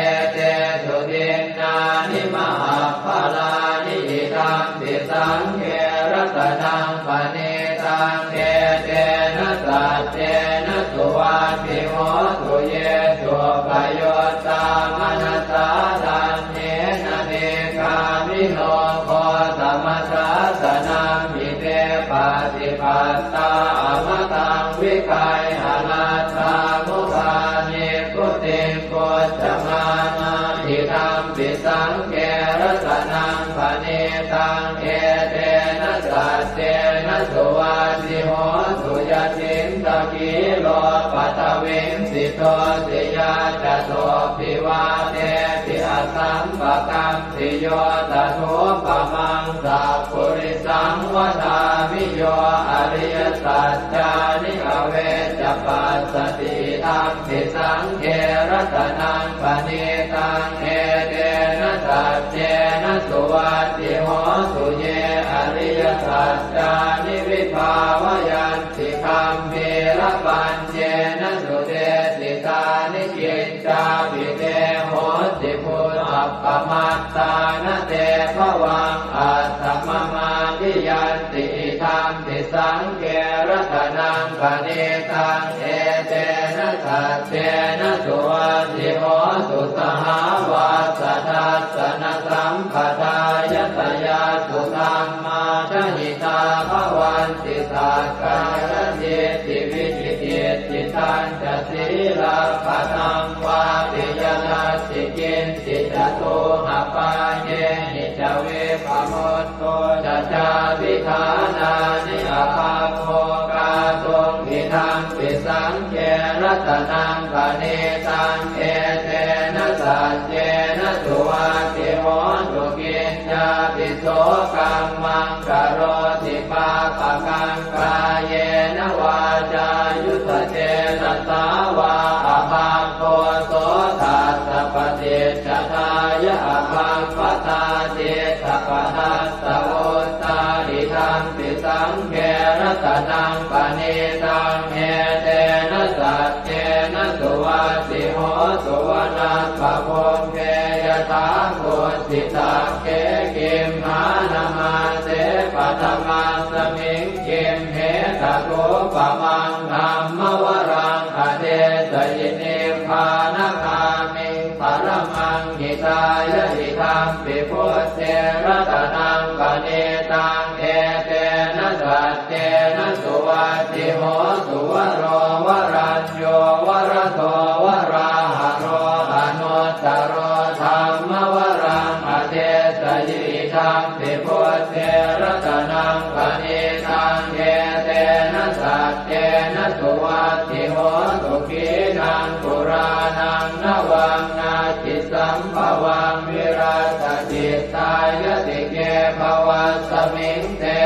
etesu dinnāni mahapphalāni idampi saṅghe ratanaṃ paṇītaṃ etena saccena suvatthi hotu. Ye suppayuttā manasā daḷhena nikkāmino gotamasāsanamhi te pattipattā amataṃ vigayha laddhā mudhā nibbutiṃ bhuñjamānā idampi saṅghe ratanaṃ paṇītaṃ etena saccena suvatthi hotu. Yacchittakhīlo paṭhaviṃ sito siyā catubbhi vātebhi asampakampiyo tathūpamaṃ sappurisaṃ vadāmi yo ariyasaccāni avecca passati idampi saṅghe ratanaṃ paṇītaṃ etena saccena suvatthi hotu. Ye ariyasaccāni vibhāvayanti gambhīrapaññena sudesitāni kiccāpi te honti bhusappamattā na te bhavaṃ aṭṭhamamādiyanti idampi saṅghe ratanaṃ paṇītaṃ etena saccena suvatthi hotu. Sahāvassa dassanasampadāya tayassu dhammā jahitā bhavanti sakkāyadiṭṭhi vicikicchitañca sīlabbataṃ vāpi yadatthi kiñci catūhapāyehi ca vippamutto ca cābhiṭhānāni abhabbo kātuṃ idampi saṅghe ratanaṃ paṇītaṃ etena saccena suvatthi hotu. Kiñcāpi so kammaṃ karoti pāpakaṃ kāyena vācāyuda cetasā vā abhabbo so tassa paṭicchadāya abhabbatā cittapadassavutthā idampi saṅghe ratanaṃ paṇītaṃ etena saccena suvatthi hotu. Vanappagumbe yathā kussitagge gimhānamāse paṭhamasmiṃ gimhe tathūpamaṃ dhammavaraṃ adesayi nibbānagāmiṃ paramaṃ hitāya idampi buddhe ratanaṃ paṇītaṃ etena saccena suvatthi hotu. Varo varañño varado varāharo anuttaro dhammavaraṃ adesayi idampi buddhe ratanaṃ paṇītaṃ etena saccena suvatthi hotu. Khīṇaṃ purāṇaṃ navaṃ natthi sambhavaṃ virattacittāyatike bhavasmiṃ te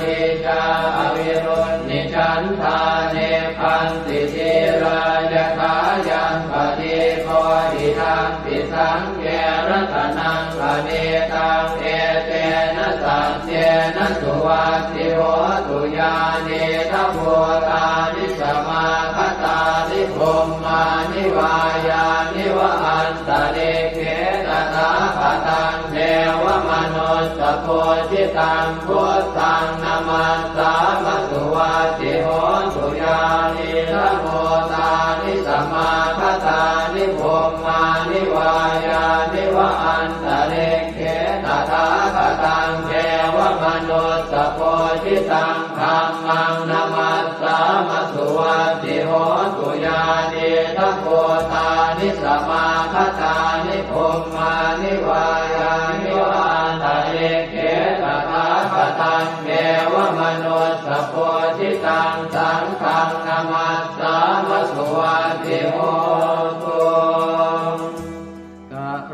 Nicā avirūḷhichandā nibbanti dhīrā yathāyaṃ padīpo idampi saṅghe ratanaṃ paṇītaṃ etena saccena suvatthi hotu. Yānīdha bhūtāni samāgatāni bhummāni vā yāni va antalikkhe tathāgataṃ devamanussapūjitaṃ buddhaṃ namassāma suvatthi hotu. Yānīdha bhūtāni samāgatāni bhummāni vā yāni va antalikkhe tathāgataṃ devamanussapūjitaṃ dhammaṃ namassāma suvatthi hotu. Yānīdha bhūtāni samāgatāni bhummāni vā yāni va antalikkhe tathāgataṃ devamanussapūjitaṃ saṅghaṃ namassāma suvatthi hotu.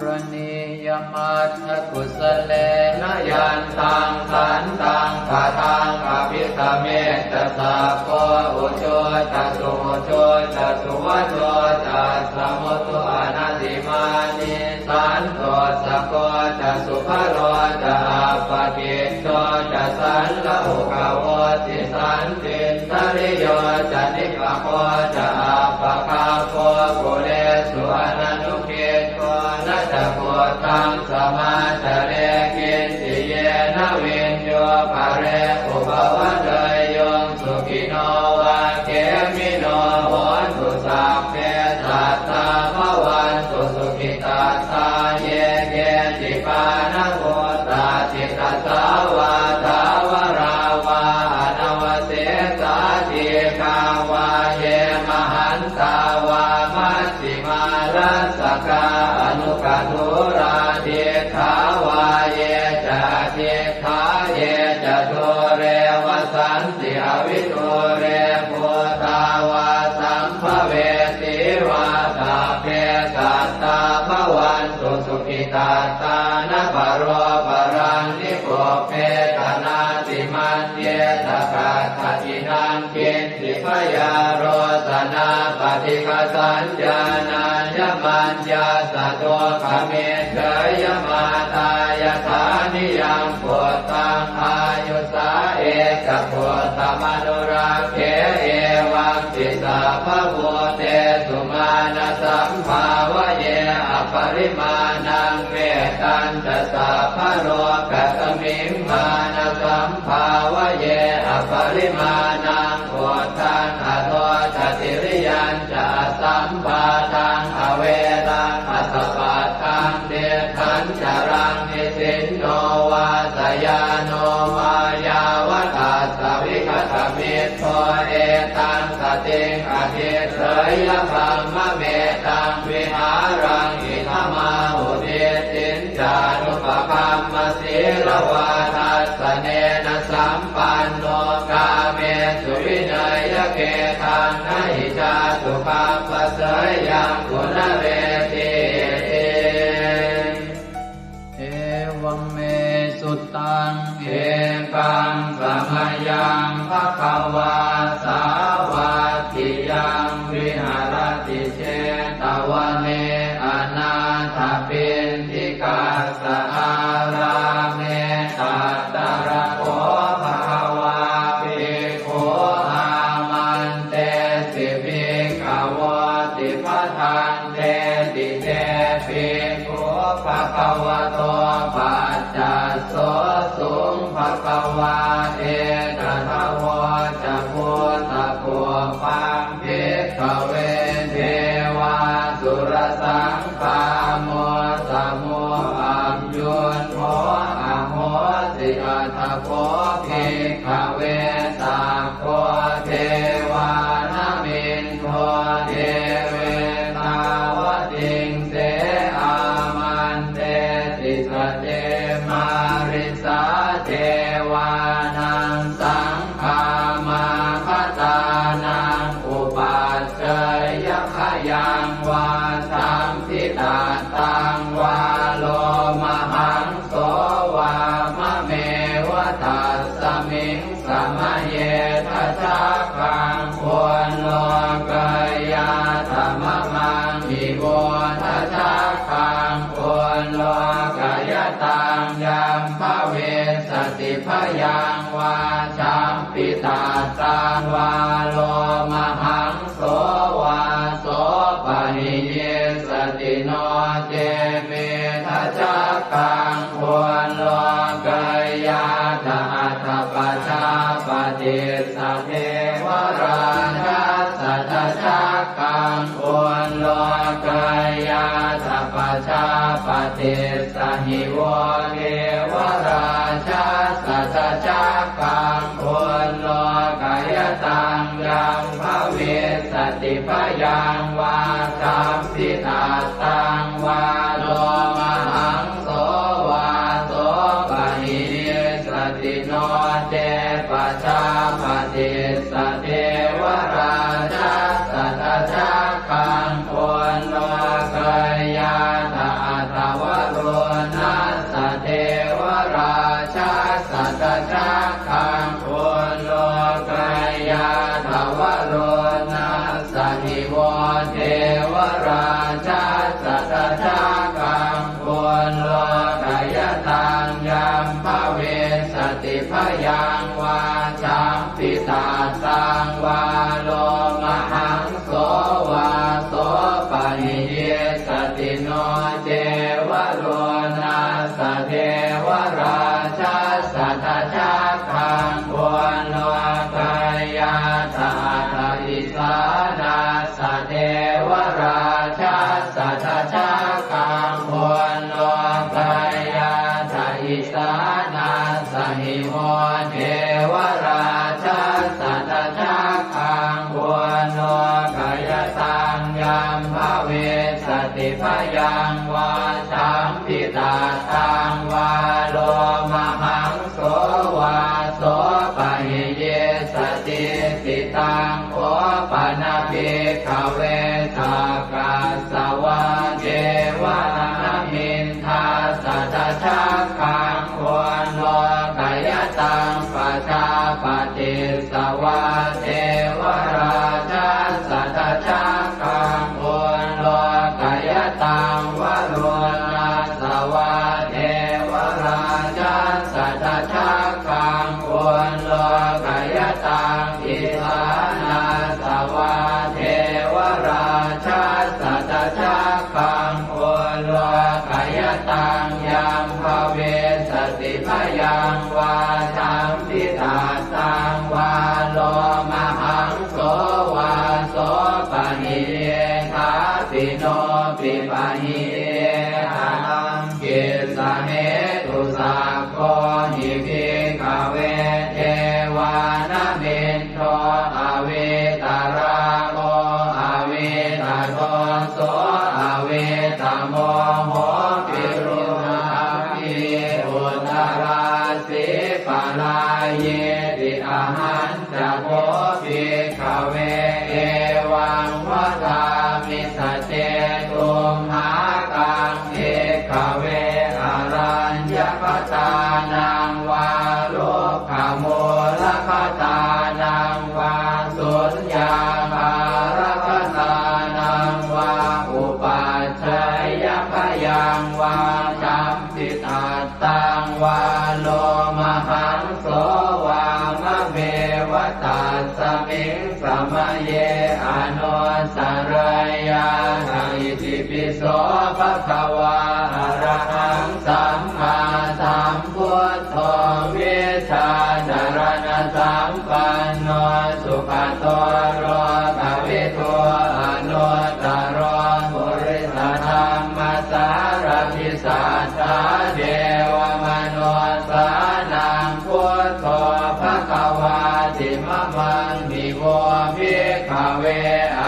Karaṇīyamatthakusalena yantaṃ santaṃ padaṃ abhisamecca sakko ujū ca suhujū ca suvaco cassa mudu anatimānī santussako ca subharo ca appakicco ca sallahukavutti santindriyo ca nipako ca appagabbho kulesu ananu giddho. Na ca khuddaṃ samācare kiñci yena viññū pare upavadeyyuṃ. Sukhino vā khemino hontu sabbe sattā bhavantu sukhitattā. Ye keci pāṇabhūtatthi tasā vā thāvarā vā anavasesā dīghā vā ye mahantā vā maj jhimā rassakā aṇukathūlā diṭṭhā vā ye ca adiṭṭhā ye ca dūre vasanti avidūre bhūtā vā sambhavesī vā sabbe sattā bhavantu sukhitattā. Na paro paraṃ nikubbetha nātimaññetha katthaci naṃ kiñ ci byārosanā paṭighasaññā nāññamaññassa dukkhamiccheyya. Mātā yathā niyaṃ puttaṃ āyusā ekaputtamanurakkhe evampi sabbabhūtesu mānasambhāvaye aparimāṇaṃ. Mettañca sabbalokasmiṃ mānasambhāvaye aparimāṇaṃ uddhaṃ adho ca tiriyañca asambādhaṃ averaṃ asapattaṃ. Tiṭṭhañcaraṃ nisinno vā sayāno vā yāvatassa vigatamiddho etaṃ satiṃ adhiṭṭheyya brahmametaṃ vihāraṃ idhamāhu. Diṭṭhiñ ca anupagamma sīlavā dassanena sampanno kāmesu vineyya gedhaṃ na hi jātu gabbhaseyyaṃ punaretīti. Evaṃ me sutaṃ. Ekaṃ samayaṃ bhagavā sāvatthiyaṃ viharati jetavane anāthapiṇḍikassa ārāme. Tatra kho bhagavā bhikkhū āmantesi bhikkhavoti. Bhadanteti te bhikkhū bhagavato paccassosuṃ. Bhagavā etadavoca. Bhūtapubbaṃ bhikkhave devāsurasaṅ gāmo samūhayuṃ kho ahosi. Atha kho bhikkhave sakko devānamindo devetāvatiṃse āmantesi. Sace mārisā devānaṃ saṅ gāmāgatānaṃ upaccayya khayaṃ vā sambhitattaṃ vā lomahaṃso vā mameva tassa Miṃ samaye dajaggaṃ ullokayātha mamaṃ hi vo dajaggaṃ ullokayataṃ yaṃ bhavissati bhayaṃ vā champittattaṃ vā lomahaṃso vā sopahiyissati no ce me dajaggaṃ ullokayātha atha pajāpatissa devarājassa dajaggaṃ ullokayātha pajāpatissa hi vo devarājassa dajaggaṃ ullokayataṃ yaṃ bhavissati bhayaṃ vā champittattaṃ vā lomahaṃso vā sopahiyissati no ce pajāpatissa devarājassa dajaggaṃ ullokayātha atha varuṇassa devarājassa dajaggaṃ ullokayātha varuṇassa hi vo devarājassa dajaggaṃ ullokayataṃ yaṃ bhavissati bhayaṃ vā champittattaṃ vā lomahaṃso vā sopahiyissati no ce varuṇassa devarājassa dajaggaṃ ullokayātha atha isānassa devarājassa dajaggaṃ ullokayātha isānassa hi vo devarājassa dajaggaṃ ullokayataṃ yaṃ bhavissati bhayaṃ vā champittattaṃ vā lomahaṃso vā sopahiyissati. Taṃ kho pana bhikkhave sakkas savā devanāmiṃ dassa dajaggaṃ ullokayataṃ pajāpatissa vā devarājassa dajaggaṃ ullokayataṃ varuṇassa vā devarājassa dajaggaṃ ullokayataṃ isānassa vā devarājassa dajaggaṃ ullokayataṃ yaṃ bhavissati bhayaṃ vā champittattaṃ vā lomahaṃso vā sopahiyye thāpi no pipahiye ataṃ kissa hetu. Sakko hi bhikkhave devānamindo avītarāgo avītadoso avītamoho virūḷhakī uttarāsī parāyīti. Ahañ ca kho bhikkhave evaṃ vadāmi: sace tumhākaṃ bhikkhave araññakatānaṃ vā rukkhamūlakatānaṃ vā suññāgārakatānaṃ vā upajjhāyabhayaṃ vā champittattaṃ vā lomahaṃso vā mameva tasmiṃ samaye anussarayyātha. Itipi so bhagavā arahaṃ sammāsambuddho vijjācaraṇasampanno sugato lokavidū anuttaro purisadammasārathi satthā devamanussānaṃ buddho bhagavāti. Mamaṃ hi vo bhikkhave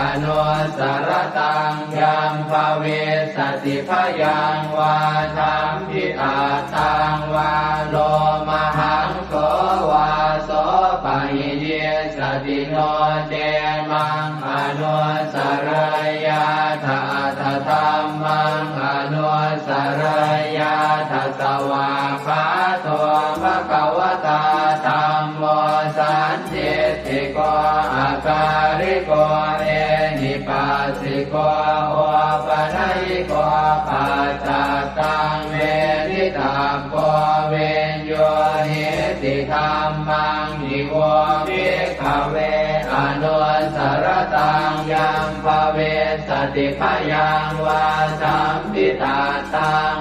anussarattaṃ yaṃ bhavissati bhayaṃ vā champittattaṃ vā lomahaṃso vā sopahiyissati no ce maṃ anussarayyātha atha dhammaṃ anussarayyātha. Svākkhāto bhagavatā dham sandiṭṭhiko akāliko ehipassiko opanayiko paccattaṃ veditabbo viññūhīti. Dhammaṃ hi vo bhikkhave anussaraṃ yaṃ bhavissati bhayaṃ vā sampittaṃ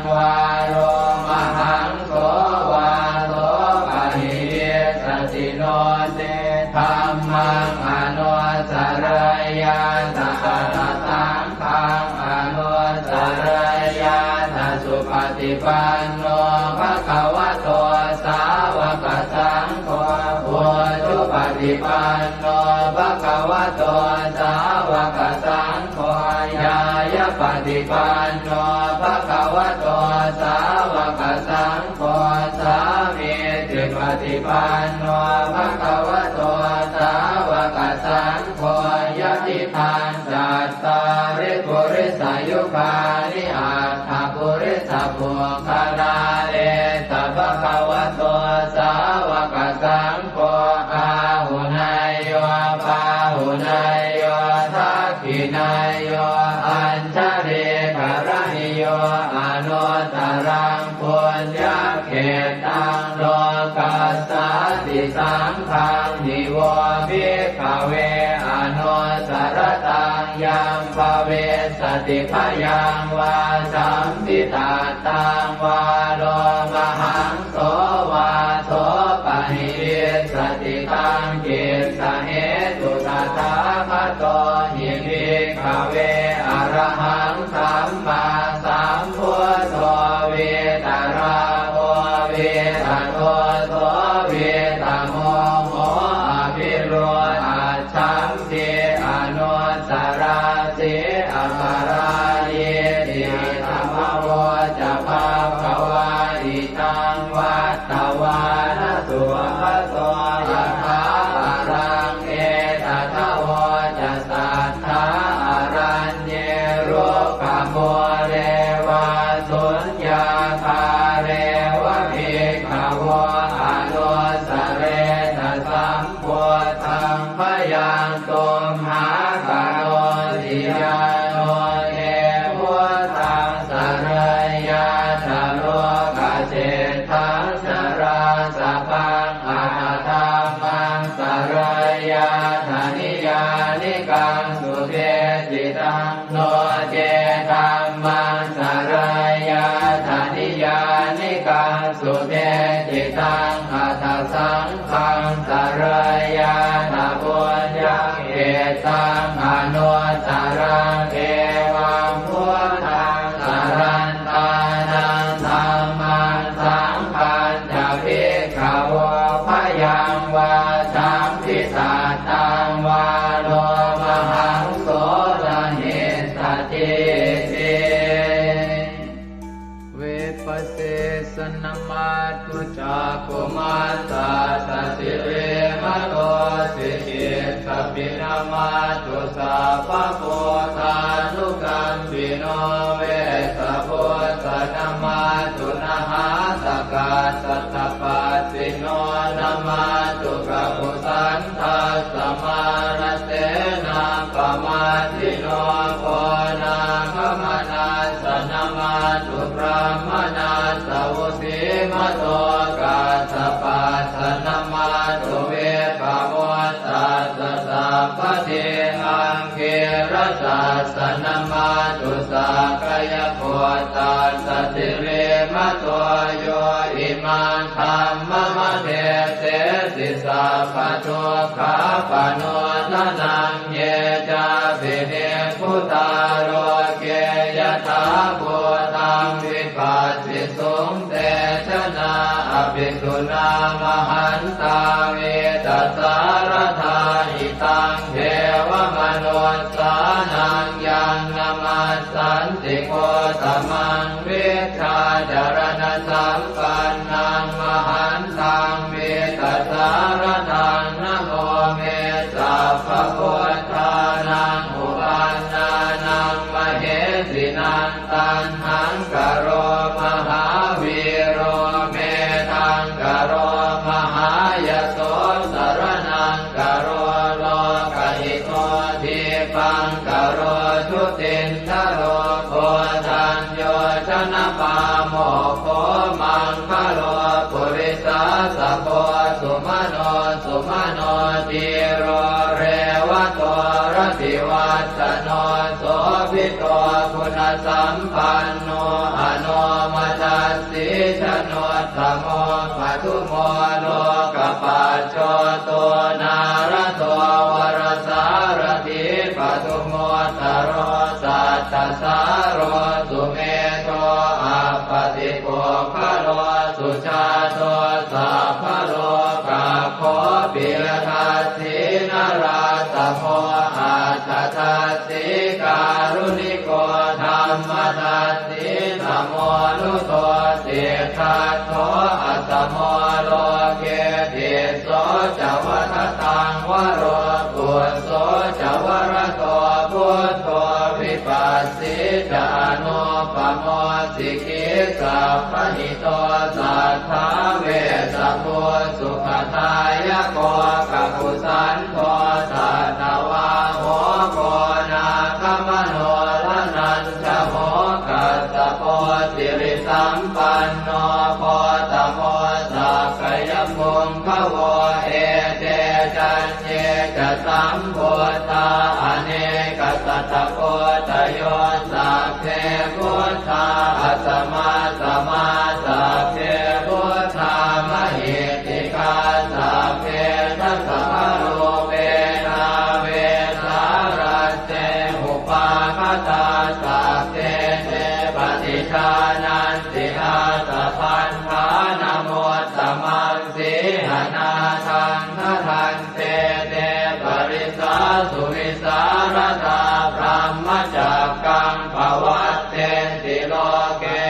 vā lomahaṃ so vā so pahīyissati no ce dhammaṃ anussarayyātha atha saṅghaṃ anussarayyātha. Supaṭipanno bhagavato sāvakasaṅgho, ujupaṭipanno bhagavato sāvakasaṅgho, ñāyapaṭipanno bhagavato sāvakasaṅgho, sāmīcipaṭipanno bhagavato sāvakasaṅgho, yadidaṃ cattāri purisayugāni aṭṭha purisapuggalā, esa bhagavato sāvakasaṅgho, āhuneyyo pāhuneyyo dakkhiṇeyyo añjalikaraṇīyo anuttaraṃ puññakkhettaṃ lokassāti. Saṅghaṃ hi vo bhikkhave anussaraṃ yaṃ bhavissati bhayaṃ vā sampittaṃ vā lomahaṃso vā so pahīyissati. Taṃ kissa hetu tathāgato hi bhikkhave arahaṃ sammāsambuddho vītarāgo vītadoso vītamoho abhirūḷhaccham ti anussarati aparājīti. Idamavoca bhagavā. Idaṃ vattavāna sugato yathābalaṃ etadavoca satthā araññe rukkhamūle vā suññāgāre va bhikkhavo anussaretha sam buddhaṃ bhayaṃ tumhākarosi. Yāno te buddhaṃ sarayyātha lokaseṭṭhaṃ narāsabhaṃ atha dhammaṃ sarayyātha niyyānikaṃ sudesitaṃ, no ce dhammaṃ sarayyātha niyyānikaṃ sudesitaṃ, atha saṅghaṃ sarayyātha puññakkhettaṃ anuttaraṃ. Evaṃ buddhaṃ sarantānaṃ dhammaṃ saṅghañca bhikkhavo bhayaṃ vā sampittaṃ vā lomahaṃso na hissati. Vipassissa namatthu cakkhumantassa sirīmato, sikhissapi namatthu sabbabuddhānukampino, vessabhussa namatthu nhātakassa tapassino, namatthu kakusandhassa mārasenappamā dino, konāgamanassa namatthu brāhmaṇassa vusīmato, kassapassa namatthu vippamuttassa sabbadhi, aṅgīrasassa namatthu sakyaputtassa sirīmato, yo imaṃ dhammamade sesi sabbadukkhāpanūdanaṃ. Ye cāpi nibbu tā loke yathābhūtaṃ vipassisuṃ, te janā apisuṇā mahantā vītasāradā. Hitaṃ devamanussānaṃ yaṃ namas santi gotamaṃ, vijjācaraṇasampannaṃ mahantaṃ vītasāradaṃ. Namo me sabbabuddhānaṃ uppannānaṃ mahesinaṃ, taṇhaṅkaro mahāvīro, medhaṅkaro mahāyaso, sar sumano dhīro revato rativassano sobhito guṇasampanno anomadassī januttamo padumo lokapajjoto nārado varasārathī padumu ttaro sattasāro sumedho appatipuggalo sujāto sabbalokaggo piyadassī narāsamo atthadassī kāruṇiko dhammadassī tamonudo siddhattho asamo loke tisso ca vadataṃ varo phusso ca varado buddho vipassī ca anūpamo sikhī sabbahito satthā vessabhū sukhadāyako kakusandho satthavāho koṇāgamano dhananjavo kassapo sirisampanno gotamo sakyapuṅgavo ete caññe ca sambuddhā anekasatakoṭayo sabbe buddhā asamasamā sabbe buddhā mahiddhikā sabbe dasabalūpena vesālā te upāgatā sabbe te paṭijānanti ātappamāṇamuttamaṃ sīhanāthaṃ bhaddante te parisā suvisālatā brahmacakkaṃ pavattenti loke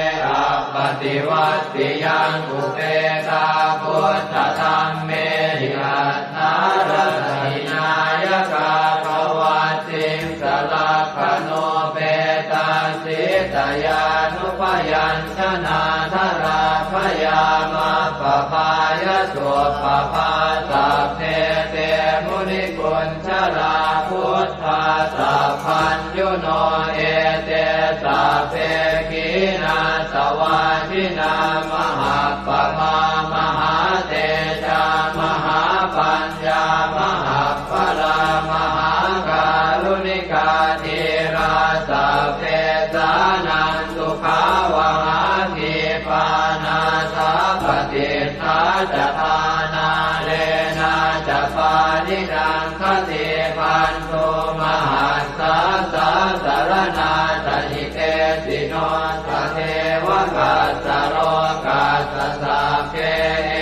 appaṭivattiyaṃ upekkā buddhadhammehi atthārasa hināyakā pavatsiṃsa lakkhaṇupetā sītayānubyañjanādharā bhayaṃ appabhāya suppabhā sabbe te munikuñjarā buddhā sabbaññuno ete sabbe khīṇāsavā jinā mahāppamā mahātejā mahāpaññā mahappalā mahākāruṇikā dhīrā sabbesānaṃ sukhāvahā khīpā nāthapaṭiṭṭhā ca dhānālena ca pāṇinaṃ khaṭibhaṇḍu mahassā sāsaraṇā ca hitesino tatheva kassa lokassa sabbe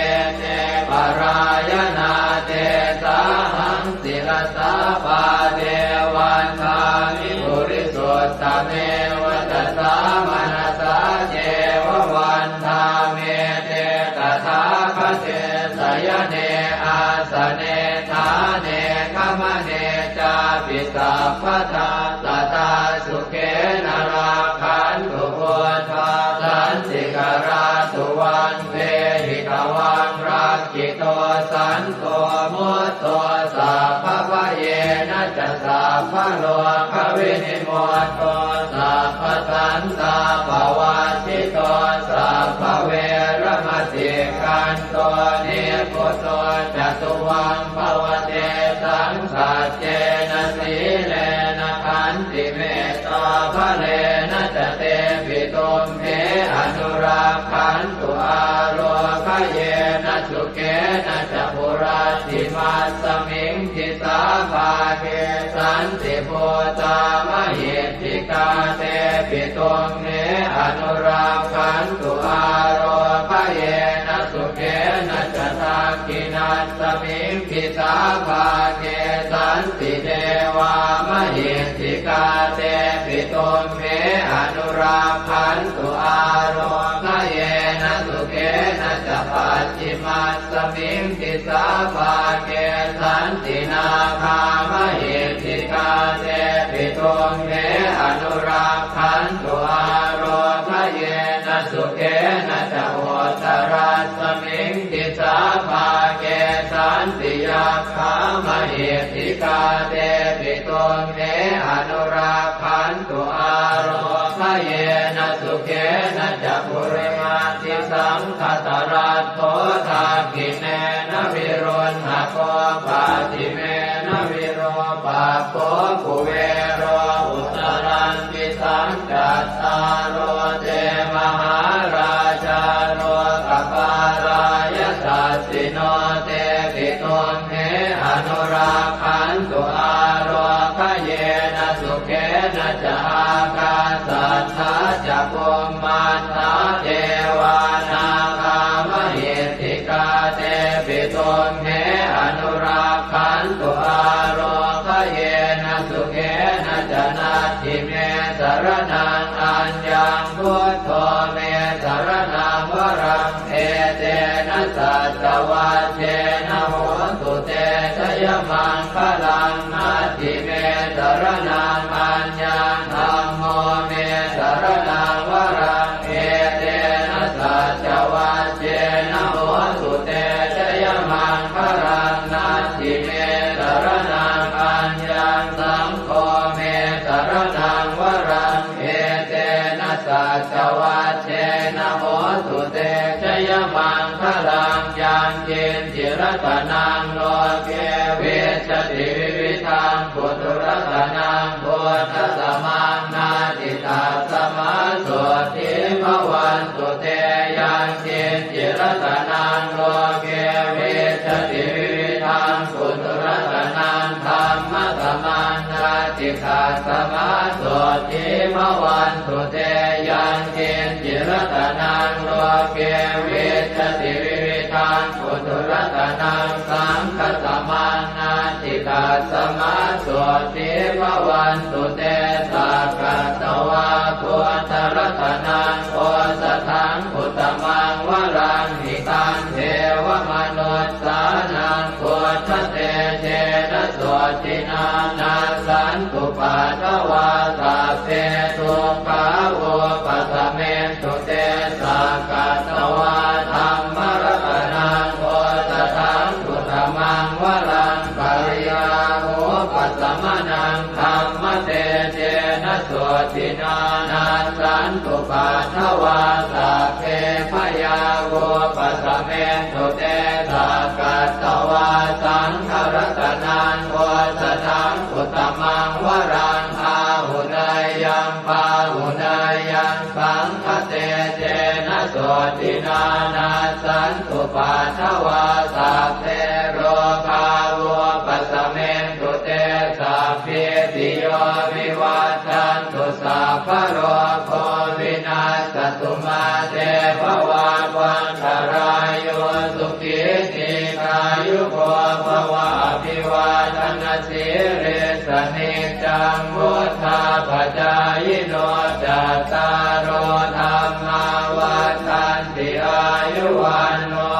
ete parāyanā tesāhaṃ sirasā pāde vandāmi purisuttame vacasā manasā ceva vandāmete tathāgate sayane āsane ṭhāne gamane cāpi sabbadā sadā sukhena rakkhantu buddhā santikarā tuvaṃ dehi tvaṃ rakkhito santo mutto sabbabhayena ca sabbarogavinimutto sabbasantāpavajjito sabbaveramatikkanto nibbuto ca tuvaṃ bhava tesaṃ saccena sīlena khantimettābalena ca tepi tumhe anurakkhantu ārogyena sukhena ca hurattimasmiṃ disābhāge santibhūtā mahiddhikā tepi tumhe anurakkhantu ārogyena sukhena ca dakkhiṇasmiṃ disābhāge santidevā mahiddhikā tepi tumhe anurakkhantu ārogyena sukhena ca pacchimasmiṃ disābhāge santi nāgā mahiddhikā tepi tumhe anurakkhantu ārogyena sukhena ca uttarasmiṃ disābhāge santi yakkhā mahiddhikā tepi tumhe anurakkhantu ārogyena yena sukhena ca purimaṃ disaṃ dhataraṭṭho dakkhiṇena viruḷhako pacchimena virūpakkho kuvero uttaraṃ disaṃ. Cattāro te mahārājā lokapālā yasassino tepi tumhe anurakkhantu ārogayena sukhena ca. Ākāsaṭṭhā ca bhummaṭṭhā devā nāgā mahiddhikā tepi tumhe anurakkhantu ārogayena sukhena ca. Natthi me saraṇaṃ aññaṃ, buddho me saraṇaṃ varaṃ, etena saccavajjena hotu te jayamaṅgalaṃ. Natthi me saraṇaṃ aññaṃ, dhammo me saraṇaṃ varaṃ, etena saccavajjena hotu te jayamaṅgalaṃ. Natthi me saraṇaṃ aññaṃ, saṅgho me saraṇaṃ varaṃ, etena saccavajjena hotu te jayamaṅgalaṃ. Yaṅkiñci ratanaṃ loke vijjati vividhaṃ puthu, ratanaṃ buddhasamaṃ natthi, tasmā sotthī bhavantu te. Yaṅkiñci ratanaṃ loke vijjati vividhaṃ puthu, ratanaṃ dhammasamaṃ natthi, tasmā sotthī bhavantu te. Yaṅkiñci ratanaṃ loke vijjati vividhaṃ puthu, ratanaṃ saṅghasamaṃ natthi, tasmā sotthī bhavantu te. Sakkatvā buddharatanaṃ osathaṃ uttamaṃ varaṃ, hitaṃ devamanussānaṃ buddhatejena sotthinā, nassantupaddavā sabbe dukkhā vūpasamentu te. Sakkatvā dhammaratanaṃ osathaṃ uttamaṃ varaṃ, pariḷāhūpasamanaṃ dhammatejena sotthinā, nassantupaddavā sabbe bhayā vūpasamentu te. Sakkatvā saṅgharatanaṃ osathaṃ uttamaṃ varaṃ, āhuneyyaṃ pāhuneyyaṃ saṅghatejena sotthinā, nassantupaddavā sabbe rogā vūpasamentu te. Sabbītiyo vivajjantu, sabbarogo vinassatu, mā te bhavatvantarāyo, sukhī dīghāyuko bhava. Abhivādanasīlissa niccaṃ vuḍḍhāpacāyino, cattāro dhammā vaḍḍhanti, āyu vaṇṇo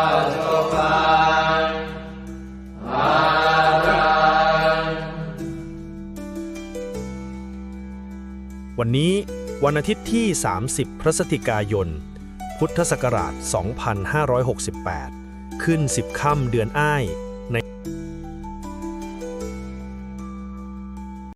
sukhaṃ balaṃ. วันนี้วันอาทิตย์ที่ สามสิบ พฤศจิกายน พุทธศักราช สองพันห้าร้อยหกสิบแปด ขึ้น สิบ ค่ำเดือนอ้าย ใน